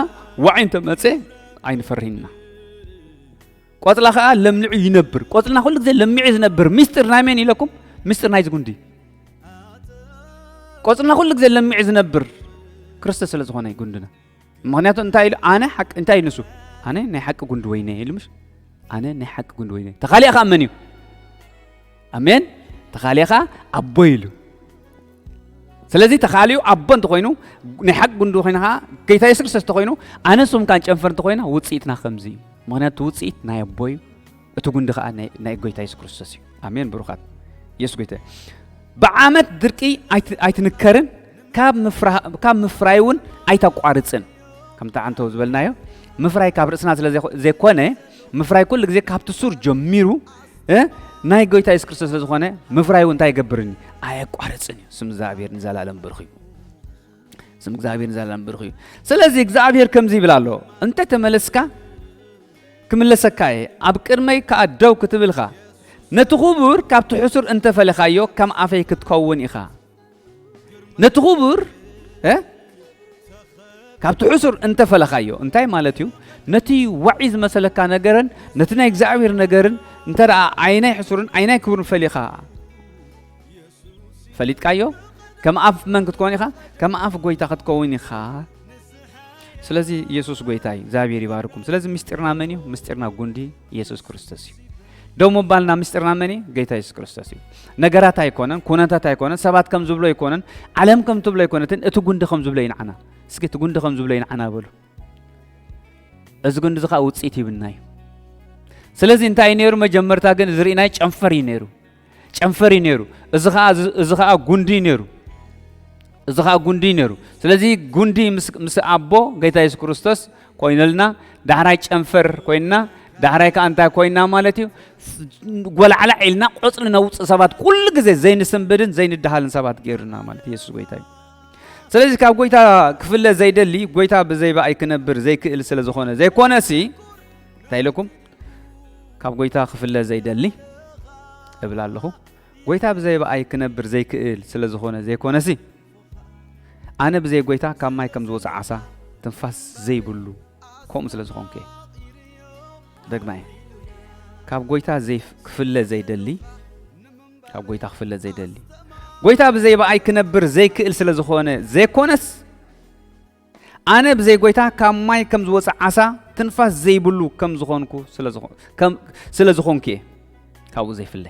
ዋዒ እንተ መጸ ኣይንፈርህን ኢና። ቆጽላ ኸኣ ለምሊዑ ይነብር። ቆጽልና ኩሉ ግዜ ለሚዑ ዝነብር ምስጢር ናይ መን ኢለኩም? ምስጢር ናይዚ ጉንዲ። ቆጽልና ኩሉ ግዜ ለሚዑ ዝነብር ክርስቶስ ስለ ዝኾነ እዩ ጉንድና። ምኽንያቱ እንታይ ኢሉ? ኣነ ሓቂ እንታይ ኢሉ ንሱ? ኣነ ናይ ሓቂ ጉንዲ ወይነ ኢሉ ምሽ? ኣነ ናይ ሓቂ ጉንዲ ወይነ። ተኻሊኣ ኸኣ መን እዩ? ኣሜን። ተኻሊኣ ኸኣ ኣቦ ኢሉ። ስለዚ ተኻሊኡ ኣቦ እንተኾይኑ ናይ ሓቂ ጉንዲ ኮይና ኸኣ ጌታ የሱስ ክርስቶስ እንተኾይኑ ኣነ ስም ካን ጨንፈር እንተኾይና ውጽኢትና ከምዚ እዩ። ምኽንያቱ ውጽኢት ናይ ኣቦ እዩ። እቲ ጉንዲ ኸኣ ናይ ናይ ጎይታ የሱስ ክርስቶስ እዩ። ኣሜን ብሩኻት። የሱስ ጎይታ እዩ። ብዓመት ድርቂ ኣይት- ኣይትንከርን፣ ካብ ምፍራ- ካብ ምፍራይ እውን ኣይተቋርጽን። ከምቲ ዓንተው ዝበልናዮ ምፍራይ ካብ ርእስና ስለ ዘይኮ- ዘይኮነ ምፍራይ ኩሉ ግዜ ካብቲ ሱር ጀሚሩ እ ናይ ጎይታ የሱስ ክርስቶስ ስለ ዝኾነ ምፍራይ እውን እንታይ ይገብርን እዩ? ኣየቋርጽን እዩ። ስም እግዚኣብሔር ንዘላለም ብሩኽ እዩ። ስም እግዚኣብሔር ንዘላለም ብሩኽ እዩ። ስለዚ እግዚኣብሔር ከምዚ ይብል ኣሎ፣ እንተ ተመለስካ ክምለሰካ እየ፣ ኣብ ቅድመይ ከኣ ደው ክትብል ኢኻ። ነቲ ክቡር ካብቲ ሕሱር እንተ ፈለኻዮ ከም ኣፈይ ክትከውን ኢኻ። ነቲ ክቡር እ ካብቲ ሕሱር እንተ ፈለኻዮ እንታይ ማለት እዩ? ነቲ ዋዒ ዝመሰለካ ነገርን ነቲ ናይ እግዚኣብሔር ነገርን እንተ ደኣ ዓይናይ ሕሱርን ዓይናይ ክቡርን ፈሊኻ ፈሊጥካዮ ከም ኣፍ መን ክትከውን ኢኻ? ከም ኣፍ ጎይታ ክትከውን ኢኻ። ስለዚ የሱስ ጎይታ እዩ። እግዚኣብሔር ይባርኩም። ስለዚ ምስጢርና መን እዩ? ምስጢርና ጉንዲ የሱስ ክርስቶስ እዩ። ደው ምባልና ምስጢርና መን እዩ? ጌታ የሱስ ክርስቶስ እዩ። ነገራት ኣይኮነን፣ ኩነታት ኣይኮነን፣ ሰባት ከም ዝብሎ ኣይኮነን፣ ዓለም ከም ትብሎ ኣይኮነትን፣ እቲ ጉንዲ ከም ዝብሎ እዩ ንዓና። እስኪ እቲ ጉንዲ ከም ዝብሎ እዩ ንዓና በሉ። እዚ ጉንዲ እዚ ኸኣ ውጽኢት ይብና እዩ። ስለዚ እንታይ እዩ ነይሩ? መጀመርታ ግን ዝርኢናይ ጨንፈር እዩ ነይሩ። ጨንፈር እዩ ነይሩ። እዚ ኸኣ እዚ ኸኣ ጉንዲ እዩ ነይሩ። እዚ ኸኣ ጉንዲ እዩ ነይሩ። ስለዚ ጉንዲ ምስ ምስ ኣቦ ጌታ የሱስ ክርስቶስ ኮይነልና ዳሕራይ ጨንፈር ኮይንና ዳሕራይ ከዓ እንታይ ኮይና ማለት እዩ? ጎላዕላዕ ኢልና ቆፅሊ ነውፅእ ሰባት፣ ኩሉ ግዜ ዘይንስንብድን ዘይንደሃልን ሰባት ገይሩና ማለት የሱስ ጎይታ እዩ። ስለዚ ካብ ጎይታ ክፍለ ዘይደሊ፣ ጎይታ ብዘይ ብኣይ ክነብር ዘይክእል ስለ ዝኾነ ዘይኮነሲ፣ እንታይ ኢለኩም? ካብ ጎይታ ክፍለ ዘይደሊ እብል ኣለኹ። ጎይታ ብዘይ ብኣይ ክነብር ዘይክእል ስለ ዝኾነ ዘይኮነሲ፣ ኣነ ብዘይ ጎይታ ካብ ማይ ከም ዝወፅእ ዓሳ ትንፋስ ዘይብሉ ከምኡ ስለ ዝኾንኩ እየ። ደግማ እየ። ካብ ጎይታ ዘይ-፣ ክፍለ ዘይደሊ፣ ካብ ጎይታ ክፍለ ዘይደሊ፣ ጎይታ ብዘይ ብኣይ ክነብር ዘይክእል ስለ ዝኾነ ዘይኮነስ፣ ኣነ ብዘይ ጎይታ ካብ ማይ ከም ዝወፅእ ዓሳ ትንፋስ ዘይብሉ ከም ዝኾንኩ ስለ ዝኾ-፣ ከም-፣ ስለ ዝኾንኩ እየ ካብኡ ዘይፍለ።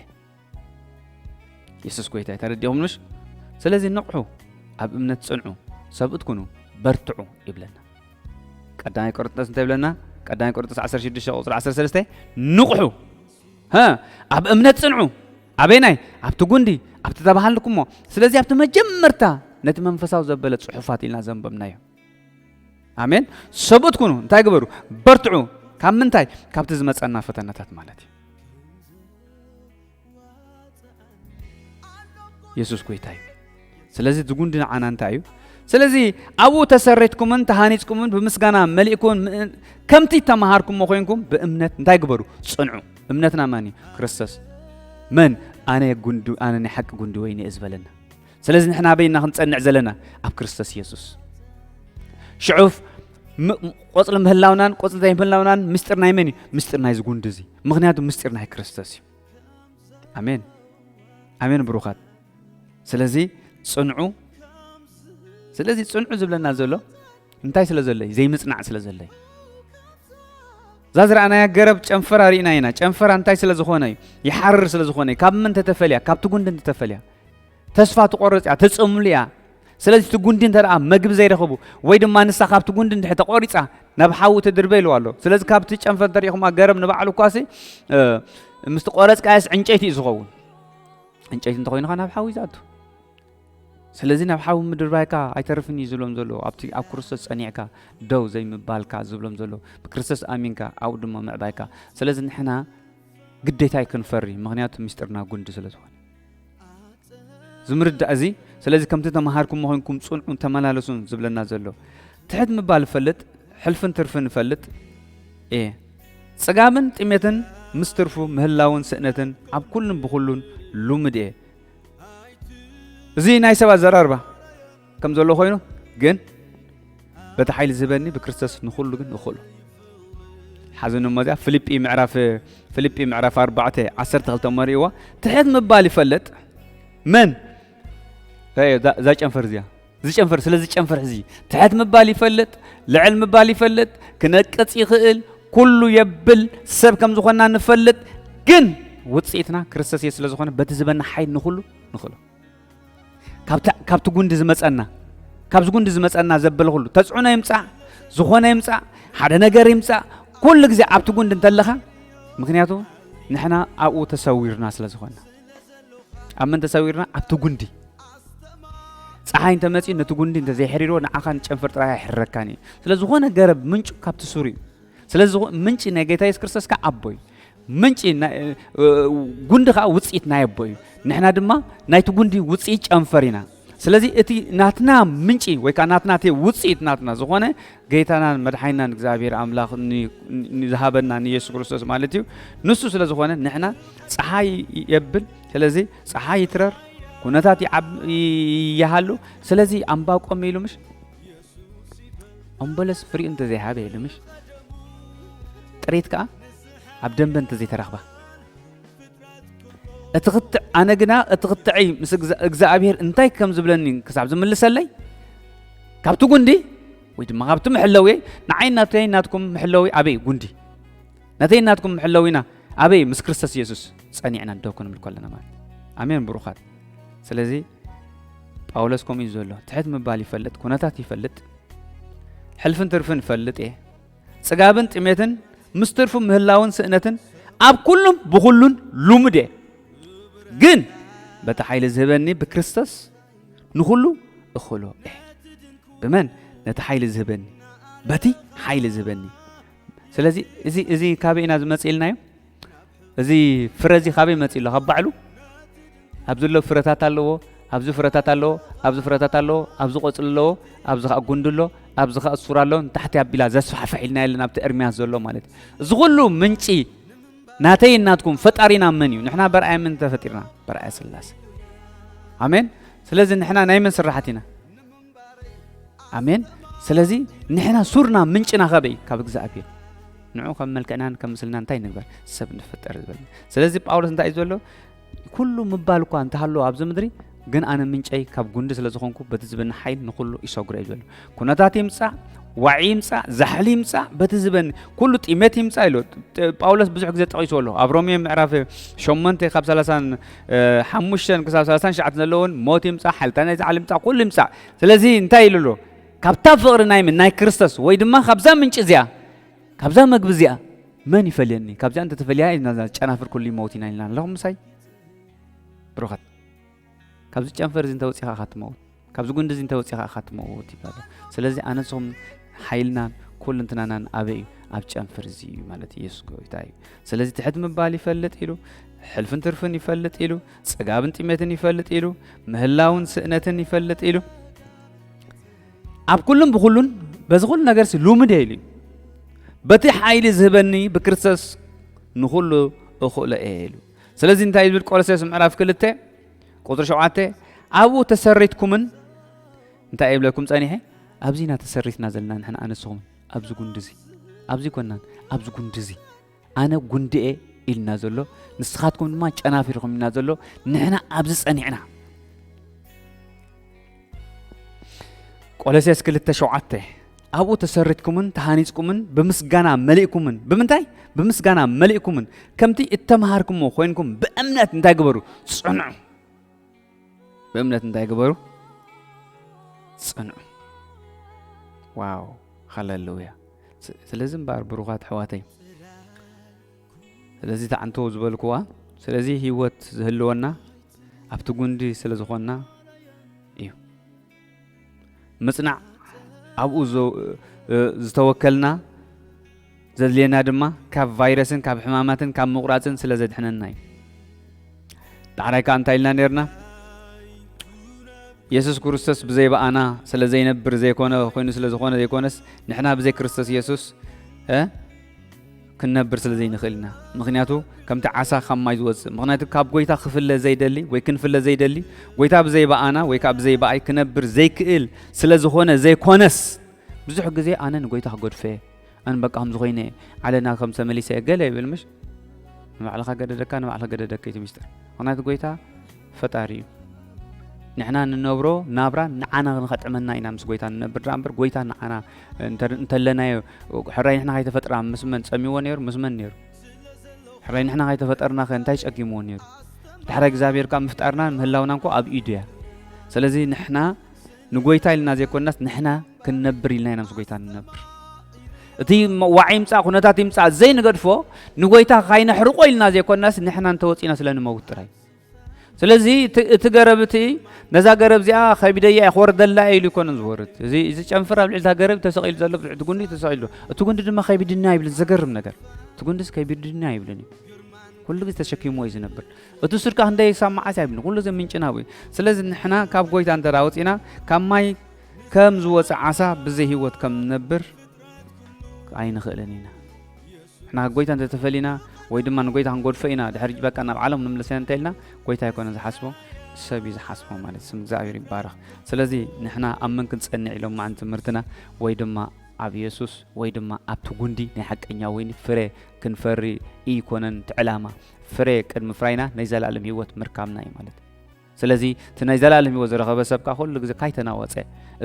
የሱስ ጎይታ እዩ። ተረዲኹምንሽ? ስለዚ ንቕሑ፣ ኣብ እምነት ጽንዑ፣ ሰብኡት ኩኑ፣ በርትዑ ይብለና። ቀዳማይ ቆርንጦስ እንታይ ይብለና? ቀዳማይ ቆርንጦስ ዓሰርተ ሽዱሽተ ቁጽሪ ዓሰርተ ሰለስተ፣ ንቕሑ፣ ሀ፣ ኣብ እምነት ጽንዑ። ኣበይናይ? ኣብቲ ጉንዲ፣ ኣብቲ ተባሃልኩሞ። ስለዚ ኣብቲ መጀመርታ ነቲ መንፈሳዊ ዘበለ ጽሑፋት ኢልና ዘንበብናዮ። ኣሜን። ሰብኡት ኩኑ፣ እንታይ ግበሩ? በርትዑ። ካብ ምንታይ? ካብቲ ዝመጸና ፈተናታት ማለት እዩ። የሱስ ጎይታ እዩ። ስለዚ እቲ ጉንዲ ንዓና እንታይ እዩ? ስለዚ ኣብኡ ተሰሪትኩምን ተሃኒጽኩምን ብምስጋና መሊእኩምን ምእን-፣ ከምቲ እተመሃርኩሞ ኮይንኩም ብእምነት እንታይ ግበሩ? ጽንዑ። እምነትና መን እዩ? ክርስቶስ። መን? ኣነ ጉንዲ፣ ኣነ ናይ ሓቂ ጉንዲ ወይኒ እየ ዝበለና። ስለዚ ንሕና ኣበይ ኢና ክንጸንዕ ዘለና? ኣብ ክርስቶስ የሱስ። ሽዑ ም-፣ ቆጽሊ ምህላውናን ቆጽሊ ዘይምህላውናን ምስጢር ናይ መን እዩ? ምስጢር ናይዚ ጉንዲ እዚ። ምኽንያቱ ምስጢር ናይ ክርስቶስ እዩ። ኣሜን። ኣሜን ብሩኻት። ስለዚ ጽንዑ፣ ስለዚ ጽንዑ ዝብለና ዘሎ እንታይ ስለ ዘሎ እዩ? ዘይምጽናዕ ስለ ዘሎ እዩ። እዛ ዝረኣናያ ገረብ ጨንፈራ ርኢና ኢና። ጨንፈራ እንታይ ስለ ዝኾነ እዩ? ይሓርር ስለ ዝኾነ እዩ። ካብ መን ተተፈልያ? ካብቲ ጉንዲ እንተተፈልያ ተስፋ ትቆርጽ እያ፣ ተጸምሉ እያ። ስለዚ እቲ ጉንዲ እንተ ደኣ መግቢ ዘይረኸቡ ወይ ድማ ንሳ ካብቲ ጉንዲ እንድሕር ተቆሪጻ ናብ ሓዊ ትድርበ ኢልዋ ኣሎ። ስለዚ ካብቲ ጨንፈር እንተሪኢኹማ ገረብ ንባዕሉ እኳሲ፣ እ፣ ምስ ተቆረጽካዮስ ዕንጨይቲ እዩ ዝኸውን። ዕንጨይቲ እንተኾይኑ ኸኣ ናብ ሓዊ እዩ ዝኣቱ። ስለዚ ናብ ሓዊ ምድርባይካ ኣይተርፍን እዩ ዝብሎም ዘሎ። ኣብቲ ኣብ ክርስቶስ ጸኒዕካ ደው ዘይምባልካ ዝብሎም ዘሎ። ብክርስቶስ ኣሚንካ ኣብኡ ድማ ምዕባይካ። ስለዚ ንሕና ግዴታ እዩ ክንፈሪ፣ ምኽንያቱ ምስጢርና ጉንዲ ስለ ዝኾነ። ዝምርዳእ እዚ፣ ስለዚ ከምቲ ተመሃርኩሞ ኮይንኩም ጽንዑን ተመላለሱን ዝብለና ዘሎ። ትሕት ምባል እፈልጥ፣ ሕልፍን ትርፍን እፈልጥ እየ። ጽጋብን ጥሜትን ምስ ትርፉ ምህላውን ስእነትን ኣብ ኩሉን ብኹሉን ልሙድ እየ። እዚ ናይ ሰባት ዘራርባ ከም ዘሎ ኮይኑ ግን በቲ ሓይሊ ዝህበኒ ብክርስቶስ ንኹሉ ግን እኽእሎ። ሓዘኑ እሞ እዚኣ ፊልጲ ምዕራፍ፣ ፊልጲ ምዕራፍ ኣርባዕተ ዓሰርተ ክልተ መሪእዋ። ትሕት ምባል ይፈልጥ መን? ራእዮ፣ እዛ፣ እዛ ጨንፈር እዚኣ። እዚ ጨንፈር፣ ስለዚ ጨንፈር ሕዚ ትሕት ምባል ይፈልጥ፣ ልዕል ምባል ይፈልጥ፣ ክነቅጽ ይኽእል፣ ኩሉ የብል፣ ሰብ ከም ዝኾንና ንፈልጥ፣ ግን ውጽኢትና ክርስቶስ የሱስ ስለ ዝኾነ በቲ ዝበና ሓይል ንኹሉ ንኽእሎ። ካብቲ፣ ካብቲ ጉንዲ ዝመጸና፣ ካብዚ ጉንዲ ዝመጸና ዘበለ ኩሉ፣ ተጽዕኖ ይምጻእ፣ ዝኾነ ይምጻእ፣ ሓደ ነገር ይምጻእ፣ ኩሉ ግዜ ኣብቲ ጉንዲ እንተለኻ፣ ምኽንያቱ ንሕና ኣብኡ ተሰዊርና ስለ ዝኾንና። ኣብ መን ተሰዊርና? ኣብቲ ጉንዲ። ጸሓይ እንተመጺኡ ነቲ ጉንዲ እንተዘይሕሪርዎ ንዓኻ ንጨንፈር ጥራይ ኣይሕረካን እዩ። ስለ ዝኾነ ገረብ ምንጩ ካብቲ ሱር እዩ። ስለዚ ዝኾ-፣ ምንጪ ናይ ጌታ የሱስ ክርስቶስ ከኣ ኣቦ እዩ። ምንጪ ናይ፣ እ፣ ጉንዲ ከኣ ውጽኢት ናይ ኣቦ እዩ። ንሕና ድማ ናይቲ ጉንዲ ውጽኢት ጨንፈር ኢና። ስለዚ እቲ ናትና ምንጪ ወይ ከኣ ናትና እቲ ውጽኢት ናትና ዝኾነ ጌታናን መድሓኒናን እግዚኣብሔር ኣምላኽ ን-፣ ን-፣ ንዝሃበና ንየሱስ ክርስቶስ ማለት እዩ። ንሱ ስለ ዝኾነ ንሕና ጸሓይ የብል፣ ስለዚ ጸሓይ ይትረር፣ ኩነታት ይዓብ-፣ ይ-፣ ይሃሉ። ስለዚ ኣንባቆም ኢሉ ምሽ ኦምበለስ ፍሪኡ እንተዘይሃበ ኢሉ ምሽ ጥሪት ከኣ ኣብ ደንበ እንተዘይተረኽባ እቲ ክትዕ-፣ ኣነ ግና እቲ ክትዕይ ምስ እግዛ-፣ እግዚኣብሔር እንታይ ከም ዝብለኒ ክሳብ ዝምልሰለይ፣ ካብቲ ጉንዲ ወይ ድማ ካብቲ መሕለውየይ፣ ንዓይ ናተይ ናትኩም መሕለዊ ኣበይ እዩ? ጉንዲ። ናተይ ናትኩም መሕለዊና ኣበይ? ምስ ክርስቶስ የሱስ ጸኒዕና ደው ክንብል ከለና ማለት እዩ። ኣሜን ብሩኻት። ስለዚ ጳውሎስ ከምኡ እዩ ዘሎ። ትሕት ምባል ይፈልጥ፣ ኩነታት ይፈልጥ፣ ሕልፍን ትርፍን ይፈልጥ እየ። ጽጋብን ጥሜትን ምስ ትርፉ ምህላውን ስእነትን ኣብ ኩሉን ብኹሉን ልሙድ እየ። ግን በቲ ሓይሊ ዝህበኒ ብክርስቶስ ንኹሉ እኽእሎ እየ። ብመን? ነቲ ሓይሊ ዝህበኒ። በቲ ሓይሊ ዝህበኒ። ስለዚ እዚ እዚ ካበይ ኢና ዝመጽእ ኢልናዮ? እዚ ፍረ እዚ ካበይ መጽእ ኣሎ? ካብ ባዕሉ ኣብዚ ዘሎ ፍረታት ኣለዎ፣ ኣብዚ ፍረታት ኣለዎ፣ ኣብዚ ፍረታት ኣለዎ፣ ኣብዚ ቆጽሊ ኣለዎ፣ ኣብዚ ከኣ ጉንዲ ኣሎ፣ ኣብዚ ከኣ ሱር ኣሎ፣ ንታሕቲ ኣቢላ ዘስፋሕፍሕ ኢልና የለን ኣብቲ ኤርምያስ ዘሎ ማለት እዩ። እዚ ኩሉ ምንጪ ናተይ ናትኩም ፈጣሪና መን እዩ? ንሕና በርኣያ መን ተፈጢርና? በርኣያ ስላሴ። ኣሜን። ስለዚ ንሕና ናይ መን ስራሓት ኢና? ኣሜን። ስለዚ ንሕና ሱርና ምንጭና ካበይ? ካብ እግዚኣብሔር። ንዑ ከም መልክዕናን ከም ምስልና እንታይ ንግበር? ሰብ ንፍጠር ዝበል። ስለዚ ጳውሎስ እንታይ እዩ ዝበሎ? ኩሉ ምባል እኳ እንተሃለዎ ኣብዚ ምድሪ፣ ግን ኣነ ምንጨይ ካብ ጉንዲ ስለ ዝኾንኩ፣ በቲ ዝበኒ ሓይል ንኹሉ ይሰግሮ እዩ ዝበሎ። ኩነታት ይምጻእ፣ ዋዒ ይምጻእ፣ ዛሕሊ ይምጻእ፣ በቲ ዝበኒ ኩሉ ጢሜት ይምጻእ ኢሉ። ጥ-፣ ጳውሎስ ብዙሕ ግዜ ጠቒሱ ኣሎ። ኣብ ሮሜ ምዕራፍ ሸሞንተ ካብ ሰላሳን ሓሙሽተን ክሳብ ሰላሳን ትሽዓተን ዘለውን ሞት ይምጻእ፣ ሓይልታት ናይዚ ዓለም ይምጻእ፣ ኩሉ ይምጻእ። ስለዚ እንታይ ኢሉ ኣሎ? ካብታ ፍቕሪ ናይ ምን? ናይ ክርስቶስ፣ ወይ ድማ ካብዛ ምንጪ እዚኣ፣ ካብዛ መግቢ እዚኣ መን ይፈልየኒ? ካብዚኣ እንተተፈልያ ኢና ጨናፍር ኩሉ ይመውት ኢና ኢልና ኣለኹም ምሳይ? ብሩኻት። ካብዚ ጨንፈር እዚ እንተወጺኻ ኢኻ ትመውት። ካብዚ ጉንዲ እዚ እንተወጺኻ ኢኻ ትመውት ይብላሉ። ስለዚ ኣነ ንስኹም ሓይልናን ኩልንትናናን ኣበይ እዩ? ኣብ ጨንፈር እዚ እዩ ማለት ኢየሱስ ጎይታ እዩ። ስለዚ ትሕት ምባል ይፈልጥ ኢሉ፣ ሕልፍን ትርፍን ይፈልጥ ኢሉ፣ ጽጋብን ጥሜትን ይፈልጥ ኢሉ፣ ምህላውን ስእነትን ይፈልጥ ኢሉ፣ ኣብ ኩሉን ብኹሉን በዚ ኩሉ ነገርሲ ልሙድ እየ ኢሉ እዩ። በቲ ሓይሊ ዝህበኒ ብክርስቶስ ንኹሉ እኽእሎ እየ ኢሉ። ስለዚ እንታይ ዝብል ቆሎሴስ ምዕራፍ ክልተ ቁጽሪ ሸውዓተ፣ ኣብኡ ተሰሪትኩምን እንታይ ይብለኩም ጸኒሐ? ኣብዚ ኢና ተሰሪትና ዘለና ንሕና ኣነስኹምን ኣብዚ ጉንዲ እዚ። ኣብዚ ኮናን ኣብዚ ጉንዲ እዚ። ኣነ ጉንዲ እየ ኢልና ዘሎ፣ ንስኻትኩም ድማ ጨናፍር ኢኹም ኢልና ዘሎ፣ ንሕና ኣብዚ ጸኒዕና። ቆሎሴስ ክልተ ሸውዓተ፣ ኣብኡ ተሰሪትኩምን ተሃኒጽኩምን ብምስጋና መሊእኩምን። ብምንታይ? ብምስጋና መሊእኩምን። ከምቲ እተምሃርኩሞ ኮይንኩም ብእምነት እንታይ ግበሩ? ጽንዑ። ብእምነት እንታይ ግበሩ? ጽንዑ። ዋው፣ ሃሌሉያ። ስ-፣ ስለዚ እምበኣር ብሩኻት ኣሕዋተይ፣ ስለዚ ተዓንቶ ዝበልኩዋ፣ ስለዚ ህይወት ዝህልወና ኣብቲ ጉንዲ ስለ ዝኾንና እዩ። ምጽናዕ ኣብኡ ዘ-፣ እ፣ ዝተወከልና ዘድልየና ድማ ካብ ቫይረስን ካብ ሕማማትን ካብ ምቑራጽን ስለ ዘድሕነና እዩ። ዳሕራይ ከኣ እንታይ ኢልና ነርና? የሱስ ክርስቶስ ብዘይ ብኣና ስለ ዘይነብር ዘይኮነ፣ ኮይኑ ስለ ዝኾነ ዘይኮነስ፣ ንሕና ብዘይ ክርስቶስ የሱስ፣ እ፣ ክንነብር ስለ ዘይንኽእል ኢና። ምኽንያቱ ከምቲ ዓሳ ካብ ማይ ዝወጽእ። ምኽንያቱ ካብ ጎይታ ክፍለ ዘይደሊ ወይ ክንፍለ ዘይደሊ፣ ጎይታ ብዘይ ብኣና ወይ ከኣ ብዘይ ብኣይ ክነብር ዘይክእል ስለ ዝኾነ ዘይኮነስ፣ ብዙሕ ግዜ ኣነ ንጎይታ ክገድፎ እየ፣ ኣነ በቃ ከምዚ ኮይነ እየ፣ ዓለና ከም ተመሊሰ እየ ገለ ይብል ምሽ? ንባዕልኻ ገደደካ፣ ንባዕልኻ ገደደካ እቲ ሚስጥር። ምኽንያቱ ጎይታ ፈጣሪ እዩ። ንሕና ንነብሮ ናብራ ንዓና ንኸጥዕመና ኢና ምስ ጎይታ ንነብር ደኣ እምበር፣ ጎይታ ንዓና እንተ-፣ እንተለናዮ፣ ሕራይ ንሕና ከይተፈጥራ ምስ መን ጸሚዎ ነይሩ? ምስ መን ነይሩ? ሕራይ ንሕና ከይተፈጠርና ከ እንታይ ጸጊምዎ ነይሩ? ድሕሪ እግዚኣብሔር ከኣ ምፍጣርናን ምህላውናን እኮ ኣብ ኢዱ እያ። ስለዚ ንሕና ንጎይታ ኢልና ዘይኮንናስ ንሕና ክንነብር ኢልና ኢና ምስ ጎይታ ንነብር። እቲ ም-፣ ዋዒ ይምጻእ፣ ኩነታት ይምጻእ ዘይንገድፎ፣ ንጎይታ ካይነሕርቆ ኢልና ዘይኮንናስ ንሕና እንተወጺእና ስለ ንመውት ጥራይ። ስለዚ እቲ፣ እቲ ገረብ እቲ ነዛ ገረብ እዚኣ ከቢደያ እየ ክወርደላ እየ ኢሉ ኣይኮነን ዝወርድ። እዚ፣ እዚ ጨንፈር ኣብ ልዕሊ እታ ገረብ ተሰቒሉ ዘሎ ብዙሕ፣ እቲ ጉንዲ ተሰቒሉ ኣሎ። እቲ ጉንዲ ድማ ከቢድና ይብል፣ ዘገርም ነገር። እቲ ጉንዲስ ከቢድና ይብልን እዩ። ኩሉ ግዜ ተሸኪምዎ እዩ ዝነብር። እቲ ሱር ከኣ ክንደይ ክሳብ መዓስ ኣይብልን። ኩሉ ግዜ ምንጭና ኣብኡ እዩ። ስለዚ ንሕና ካብ ጎይታ እንተ ደኣ ወጺእና፣ ካብ ማይ ከም ዝወጸ ዓሳ ብዘይ ህይወት ከም ንነብር ኣይንኽእልን ኢና። ንሕና ካብ ጎይታ እንተተፈሊና ወይ ድማ ንጎይታ ክንጎድፎ ኢና፣ ድሕሪ በቃ ናብ ዓለም ንምለስ ኢና እንተ ኢልና፣ ጎይታ ኣይኮነን ዝሓስቦ፣ ሰብ እዩ ዝሓስቦ ማለት እዩ። ስም እግዚኣብሔር ይባረኽ። ስለዚ ንሕና ኣብ መን ክንጸንዕ ኢሎም መዓን ትምህርትና ወይ ድማ ኣብ የሱስ ወይ ድማ ኣብቲ ጉንዲ ናይ ሓቀኛ ወይኒ ፍረ ክንፈሪ ኢይኮነን እቲ ዕላማ። ፍረ ቅድሚ ፍራይና ናይ ዘለኣለም ህይወት ምርካብና እዩ ማለት እዩ። ስለዚ እቲ ናይ ዘለኣለም ህይወት ዝረኸበ ሰብ ከኣ ኩሉ ግዜ ካይተናወጸ፣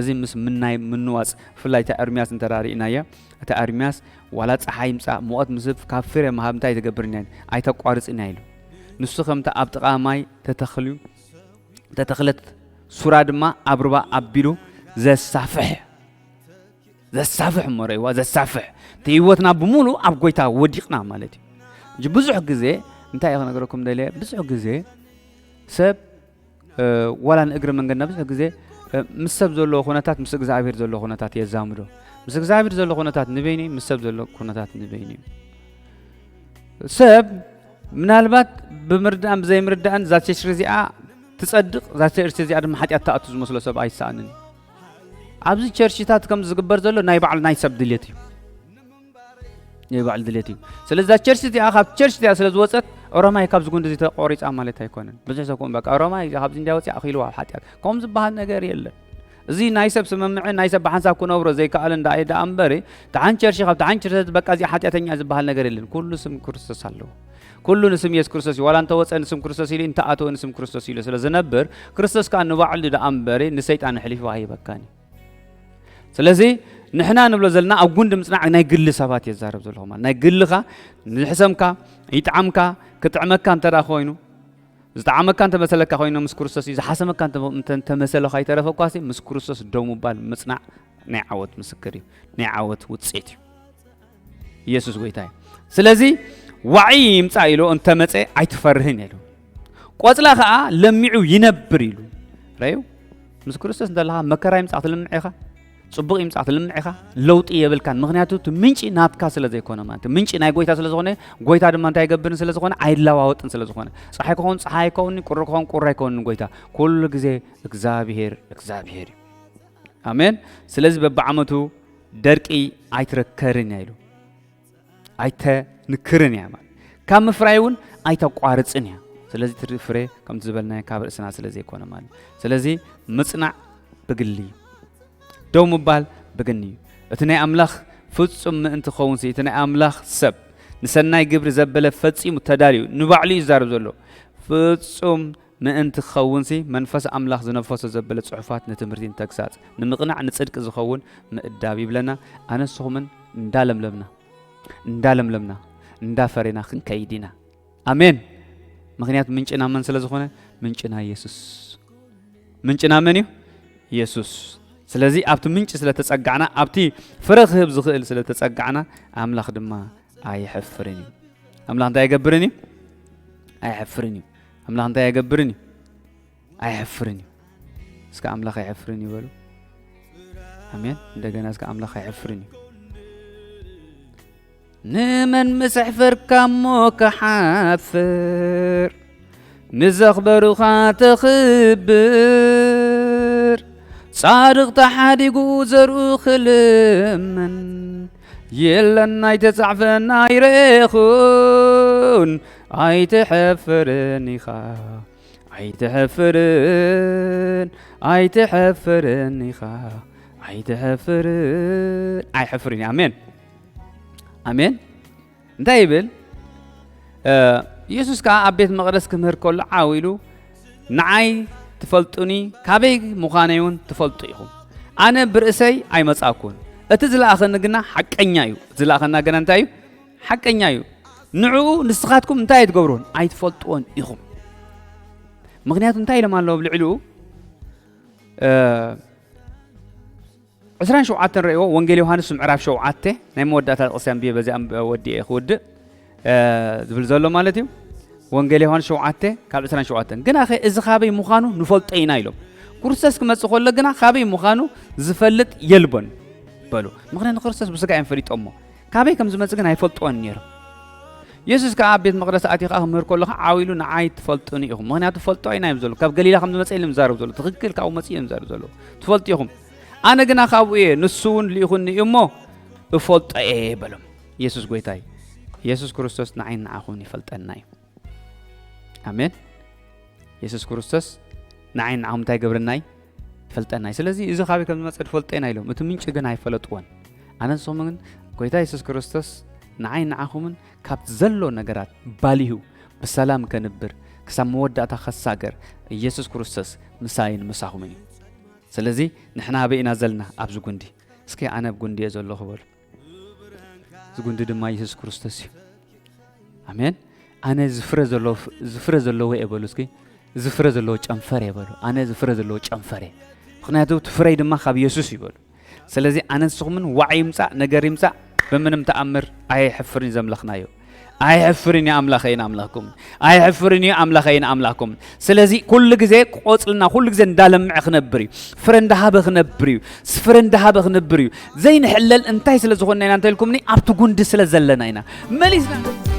እዚ ምስ ምናይ ምንዋጽ፣ ብፍላይ እታ ኤርምያስ እንተ ደኣ ርኢናያ፣ እታ ኤርምያስ ዋላ ጸሓይ ይምጻእ፣ ሙቐት ምስ፣ ካብ ፍረ ምሃብ እንታይ ኣይትገብርን እያ፣ ኣይተቋርጽን እያ ኢሉ። ንሱ ከምቲ ኣብ ጥቓ ማይ ተተኽልዩ፣ ተተኽለት ሱራ ድማ ኣብ ሩባ ኣቢሉ ዘሳፍሕ፣ ዘሳፍሕ እሞ ረእይዋ፣ ዘሳፍሕ። እቲ ህይወትና ብምሉእ ኣብ ጎይታ ወዲቕና ማለት እዩ። እንጂ ብዙሕ ግዜ፣ እንታይ እየ ክነግረኩም ደልየ፣ ብዙሕ ግዜ ሰብ፣ እ፣ ዋላ ንእግሪ መንገድና ብዙሕ ግዜ፣ እ፣ ምስ ሰብ ዘለዎ ኩነታት ምስ እግዚኣብሔር ዘለዎ ኩነታት የዛምዶ። ምስ እግዚኣብሔር ዘሎ ኩነታት ንበይኑ እዩ፣ ምስ ሰብ ዘሎ ኩነታት ንበይኑ እዩ። ሰብ ምናልባት ብምርዳእን ብዘይምርዳእን እዛ ቸርች እዚኣ ትጸድቕ፣ እዛ ቸርች እዚኣ ድማ ሓጢኣት ትኣቱ ዝመስሎ ሰብ ኣይሰኣንን እዩ። ኣብዚ ቸርችታት ከም ዝግበር ዘሎ ናይ ባዕሉ ናይ ሰብ ድሌት እዩ። ናይ ባዕሉ ድሌት እዩ። ስለዚ እዛ ቸርች እዚኣ ካብ ቸርች እዚኣ ስለ ዝወጸት ኦሮማይ ካብዚ ጉንዲ እዚ ተቆሪጻ ማለት ኣይኮነን። ብዙሕ ሰብ ከምኡ በቃ ኦሮማይ ካብዚ እንዲያ ወፂኣ ኣኺልዋ ኣብ ሓጢኣት። ከምኡ ዝበሃል ነገር የለን። እዚ ናይ ሰብ ስምምዕን ናይ ሰብ ብሓንሳብ ክነብሮ ዘይከኣልን ደኣ እዩ ደኣ እምበሪ፣ ደሓን ቸርች ካብ ደሓን ቸርች በቃ እዚኣ ሓጢኣተኛ ዝበሃል ነገር የለን። ኩሉ ስም ክርስቶስ ኣለዎ። ኩሉ ንስም የሱስ ክርስቶስ እዩ። ዋላ እንተወፀ ንስም ክርስቶስ ኢሉ፣ እንተኣተወ ንስም ክርስቶስ ኢሉ ስለ ዝነብር፣ ክርስቶስ ከኣ ንባዕሉ ደኣ እምበሪ ንሰይጣን ኣሕሊፉ ኣይህበካን እዩ። ስለዚ ንሕና ንብሎ ዘለና ኣብ ጉንዲ ምጽናዕ ናይ ግሊ ሰባት የዛረብ ዘለኹ ማለት ናይ ግልኻ ንሕሰምካ ይጥዓምካ ክጥዕመካ እንተ ደኣ ኮይኑ ዝጠዓመካ እንተመሰለካ ኮይኑ ምስ ክርስቶስ እዩ ዝሓሰመካ እንተ- እንተ- እንተመሰለ ከይተረፈ እኳ ሲ ምስ ክርስቶስ ደው ምባል ምጽናዕ ናይ ዓወት ምስክር እዩ ናይ ዓወት ውፅኢት እዩ ኢየሱስ ጎይታ እዩ ስለዚ ዋዒ ይምጻእ ኢሉ እንተመፀ ኣይትፈርህን ኢሉ ቆጽላ ኸዓ ለሚዑ ይነብር ኢሉ ረዩ ምስ ክርስቶስ እንተለኻ መከራ ይምጻእ ክትልምዕ ኢኻ ጽቡቕ ይምጻእ ክትልምዕ ኢኻ ለውጢ የብልካን ምክንያቱ እቲ ምንጪ ናትካ ስለ ዘይኮነ ማለት እዩ። ምንጪ ናይ ጎይታ ስለ ዝኾነ ጎይታ ድማ እንታይ ይገብርን ስለ ዝኾነ ኣይለዋወጥን ስለ ዝኾነ ፀሓይ ክኸውን ፀሓይ ኣይከውንን ቁሪ ክኸውን ቁሪ ኣይከውንን ጎይታ ኩሉ ግዜ እግዚኣብሄር እግዚኣብሄር እዩ ኣሜን ስለዚ በብዓመቱ ደርቂ ኣይትረከርን እያ ኢሉ ኣይተንክርን እያ ማለት ካብ ምፍራይ እውን ኣይተቋርፅን እያ ስለዚ ትርኢ ፍሬ ከምቲ ዝበልናዮ ካብ ርእስና ስለ ዘይኮነ ማለት ስለዚ ምፅናዕ ብግሊ እዩ ደው ምባል ብግኒ እዩ እቲ ናይ ኣምላኽ ፍጹም ምእንቲ ኸውንሲ እቲ ናይ ኣምላኽ ሰብ ንሰናይ ግብሪ ዘበለ ፈጺሙ ተዳልዩ ንባዕሉ እዩ ዝዛረብ ዘሎ ፍጹም ምእንቲ ክኸውንሲ መንፈስ ኣምላኽ ዝነፈሶ ዘበለ ጽሑፋት ንትምህርቲ ንተግሳጽ ንምቕናዕ ንጽድቂ ዝኸውን ምእዳብ ይብለና ኣነስኹምን እንዳለምለምና እንዳለምለምና እንዳፈሬና ክንከይድ ኢና ኣሜን ምኽንያቱ ምንጭና መን ስለ ዝኾነ ምንጭና ኢየሱስ ምንጭና መን እዩ ኢየሱስ ስለዚ ኣብቲ ምንጭ ስለ ተጸጋዕና ኣብቲ ፍረ ክህብ ዝኽእል ስለ ተጸጋዕና ኣምላኽ ድማ ኣይሐፍርን እዩ ኣምላኽ እንታይ ኣይገብርን እዩ ኣይሐፍርን እዩ ኣምላኽ እንታይ ኣይገብርን እዩ ኣይሐፍርን እዩ እስከ ኣምላኽ ኣይሐፍርን እዩ በሉ ኣሜን እንደገና እስከ ኣምላኽ ኣይሐፍርን እዩ ንመን ምስ ኣሕፈርካ እሞ ክሓፍር ንዘኽበሩኻ ተኽብር ጻድቕ ተሓዲጉ ዘርኡ ክልምን የለን ኣይተጻዕፈን ኣይረኹን ኣይትሐፍርን ኢኻ ኣይትሐፍርን ኣይትሐፍርን ኢኻ ኣይትሐፍርን ኣይሐፍርን እዩ ኣሜን ኣሜን እንታይ ይብል ኢየሱስ ከዓ ኣብ ቤት መቕደስ ክምህር ከሎ ዓው ኢሉ ንዓይ ትፈልጡኒ ካበይ ምዃነይ እውን ትፈልጡ ኢኹም ኣነ ብርእሰይ ኣይመጻእኩን እቲ ዝለኣኸኒ ግና ሓቀኛ እዩ እቲ ዝለኣኸና ግና እንታይ እዩ ሓቀኛ እዩ ንዕኡ ንስኻትኩም እንታይ ኣይትገብሩን ኣይትፈልጥዎን ኢኹም ምኽንያቱ እንታይ ኢሎም ኣለዉ ኣብ ልዕሊኡ ዕስራን ሸውዓተን ረእዎ ወንጌል ዮሃንስ ምዕራፍ ሸውዓተ ናይ መወዳእታ ጥቕሲ ኣንብየ በዚኣ ወዲኤ ክውድእ ዝብል ዘሎ ማለት እዩ ወንጌል ዮሃንስ ሸውዓተ ካብ ዕስራን ሸውዓተን ግና ኸ እዚ ካበይ ምዃኑ ንፈልጦ ኢና ኢሎም ክርስቶስ ክመፅእ ከሎ ግና ካበይ ምዃኑ ዝፈልጥ የልቦን በሉ ምኽንያቱ ክርስቶስ ብስጋ እዮም ፈሊጦሞ ካበይ ከም ዝመፅእ ግን ኣይፈልጥዎን ነይሮም የሱስ ከዓ ኣብ ቤት መቕደስ ኣትዩ ከዓ ክምህር ከሎ ከዓ ዓው ኢሉ ንዓይ ትፈልጡኒ ኢኹም ምኽንያቱ ትፈልጦ ኢና እዮም ዘለዉ ካብ ገሊላ ከም ዝመፀ ኢሎም ዝዛረቡ ዘለዉ ትኽክል ካብኡ መፅኡ እዮም ዝዛረቡ ዘለዉ ትፈልጡ ኢኹም ኣነ ግና ካብኡ እየ ንሱ እውን ልኢኹኒ እዩ እሞ እፈልጦ እየ በሎም የሱስ ጎይታ እዩ የሱስ ክርስቶስ ንዓይን ንዓኹምን ይፈልጠና እዩ ኣሜን የሱስ ክርስቶስ ንዓይን ንዓኹም እንታይ ገብረና እዩ ይፈልጠና እዩ ስለዚ እዚ ካበይ ከም ዝመፀ ትፈልጦ ኢና ኢሎም እቲ ምንጪ ግን ኣይፈለጥዎን ኣነ ንስኹም ግን ጎይታ የሱስ ክርስቶስ ንዓይን ንዓኹምን ካብ ዘሎ ነገራት ባሊሁ ብሰላም ከንብር ክሳብ መወዳእታ ከሳገር ኢየሱስ ክርስቶስ ምሳይን ምሳኹምን እዩ ስለዚ ንሕና ኣበይ ኢና ዘለና ኣብዚ ጉንዲ እስኪ ኣነ ኣብ ጉንዲ እየ ዘለኹ በሉ እዚ ጉንዲ ድማ የሱስ ክርስቶስ እዩ ኣሜን ኣነ ዝፍረ ዘለዎ እየ በሉ እስኪ ዝፍረ ዘለዎ ጨንፈር እየ በሉ ኣነ ዝፍረ ዘለዎ ጨንፈር እየ ምክንያቱ ትፍረይ ድማ ካብ የሱስ እዩ በሉ ስለዚ ኣነ ንስኹምን ዋዕ ይምፃእ ነገር ይምፃእ ብምንም ተኣምር ኣየሕፍርን ዘምለኽናዮ ኣይሕፍርን እዩ ኣምላኸይን ኣምላኽኩም ኣይሕፍርን እዩ ኣምላኸይን ኣምላኽኩም ስለዚ ኩሉ ግዜ ቆፅልና ኩሉ ግዜ እንዳለምዐ ክነብር እዩ ፍረ እንዳሃበ ክነብር እዩ ፍረ እንዳሃበ ክነብር እዩ ዘይንሕለል እንታይ ስለ ዝኾንና ኢና እንተልኩምኒ ኣብቲ ጉንዲ ስለ ዘለና ኢና መሊስና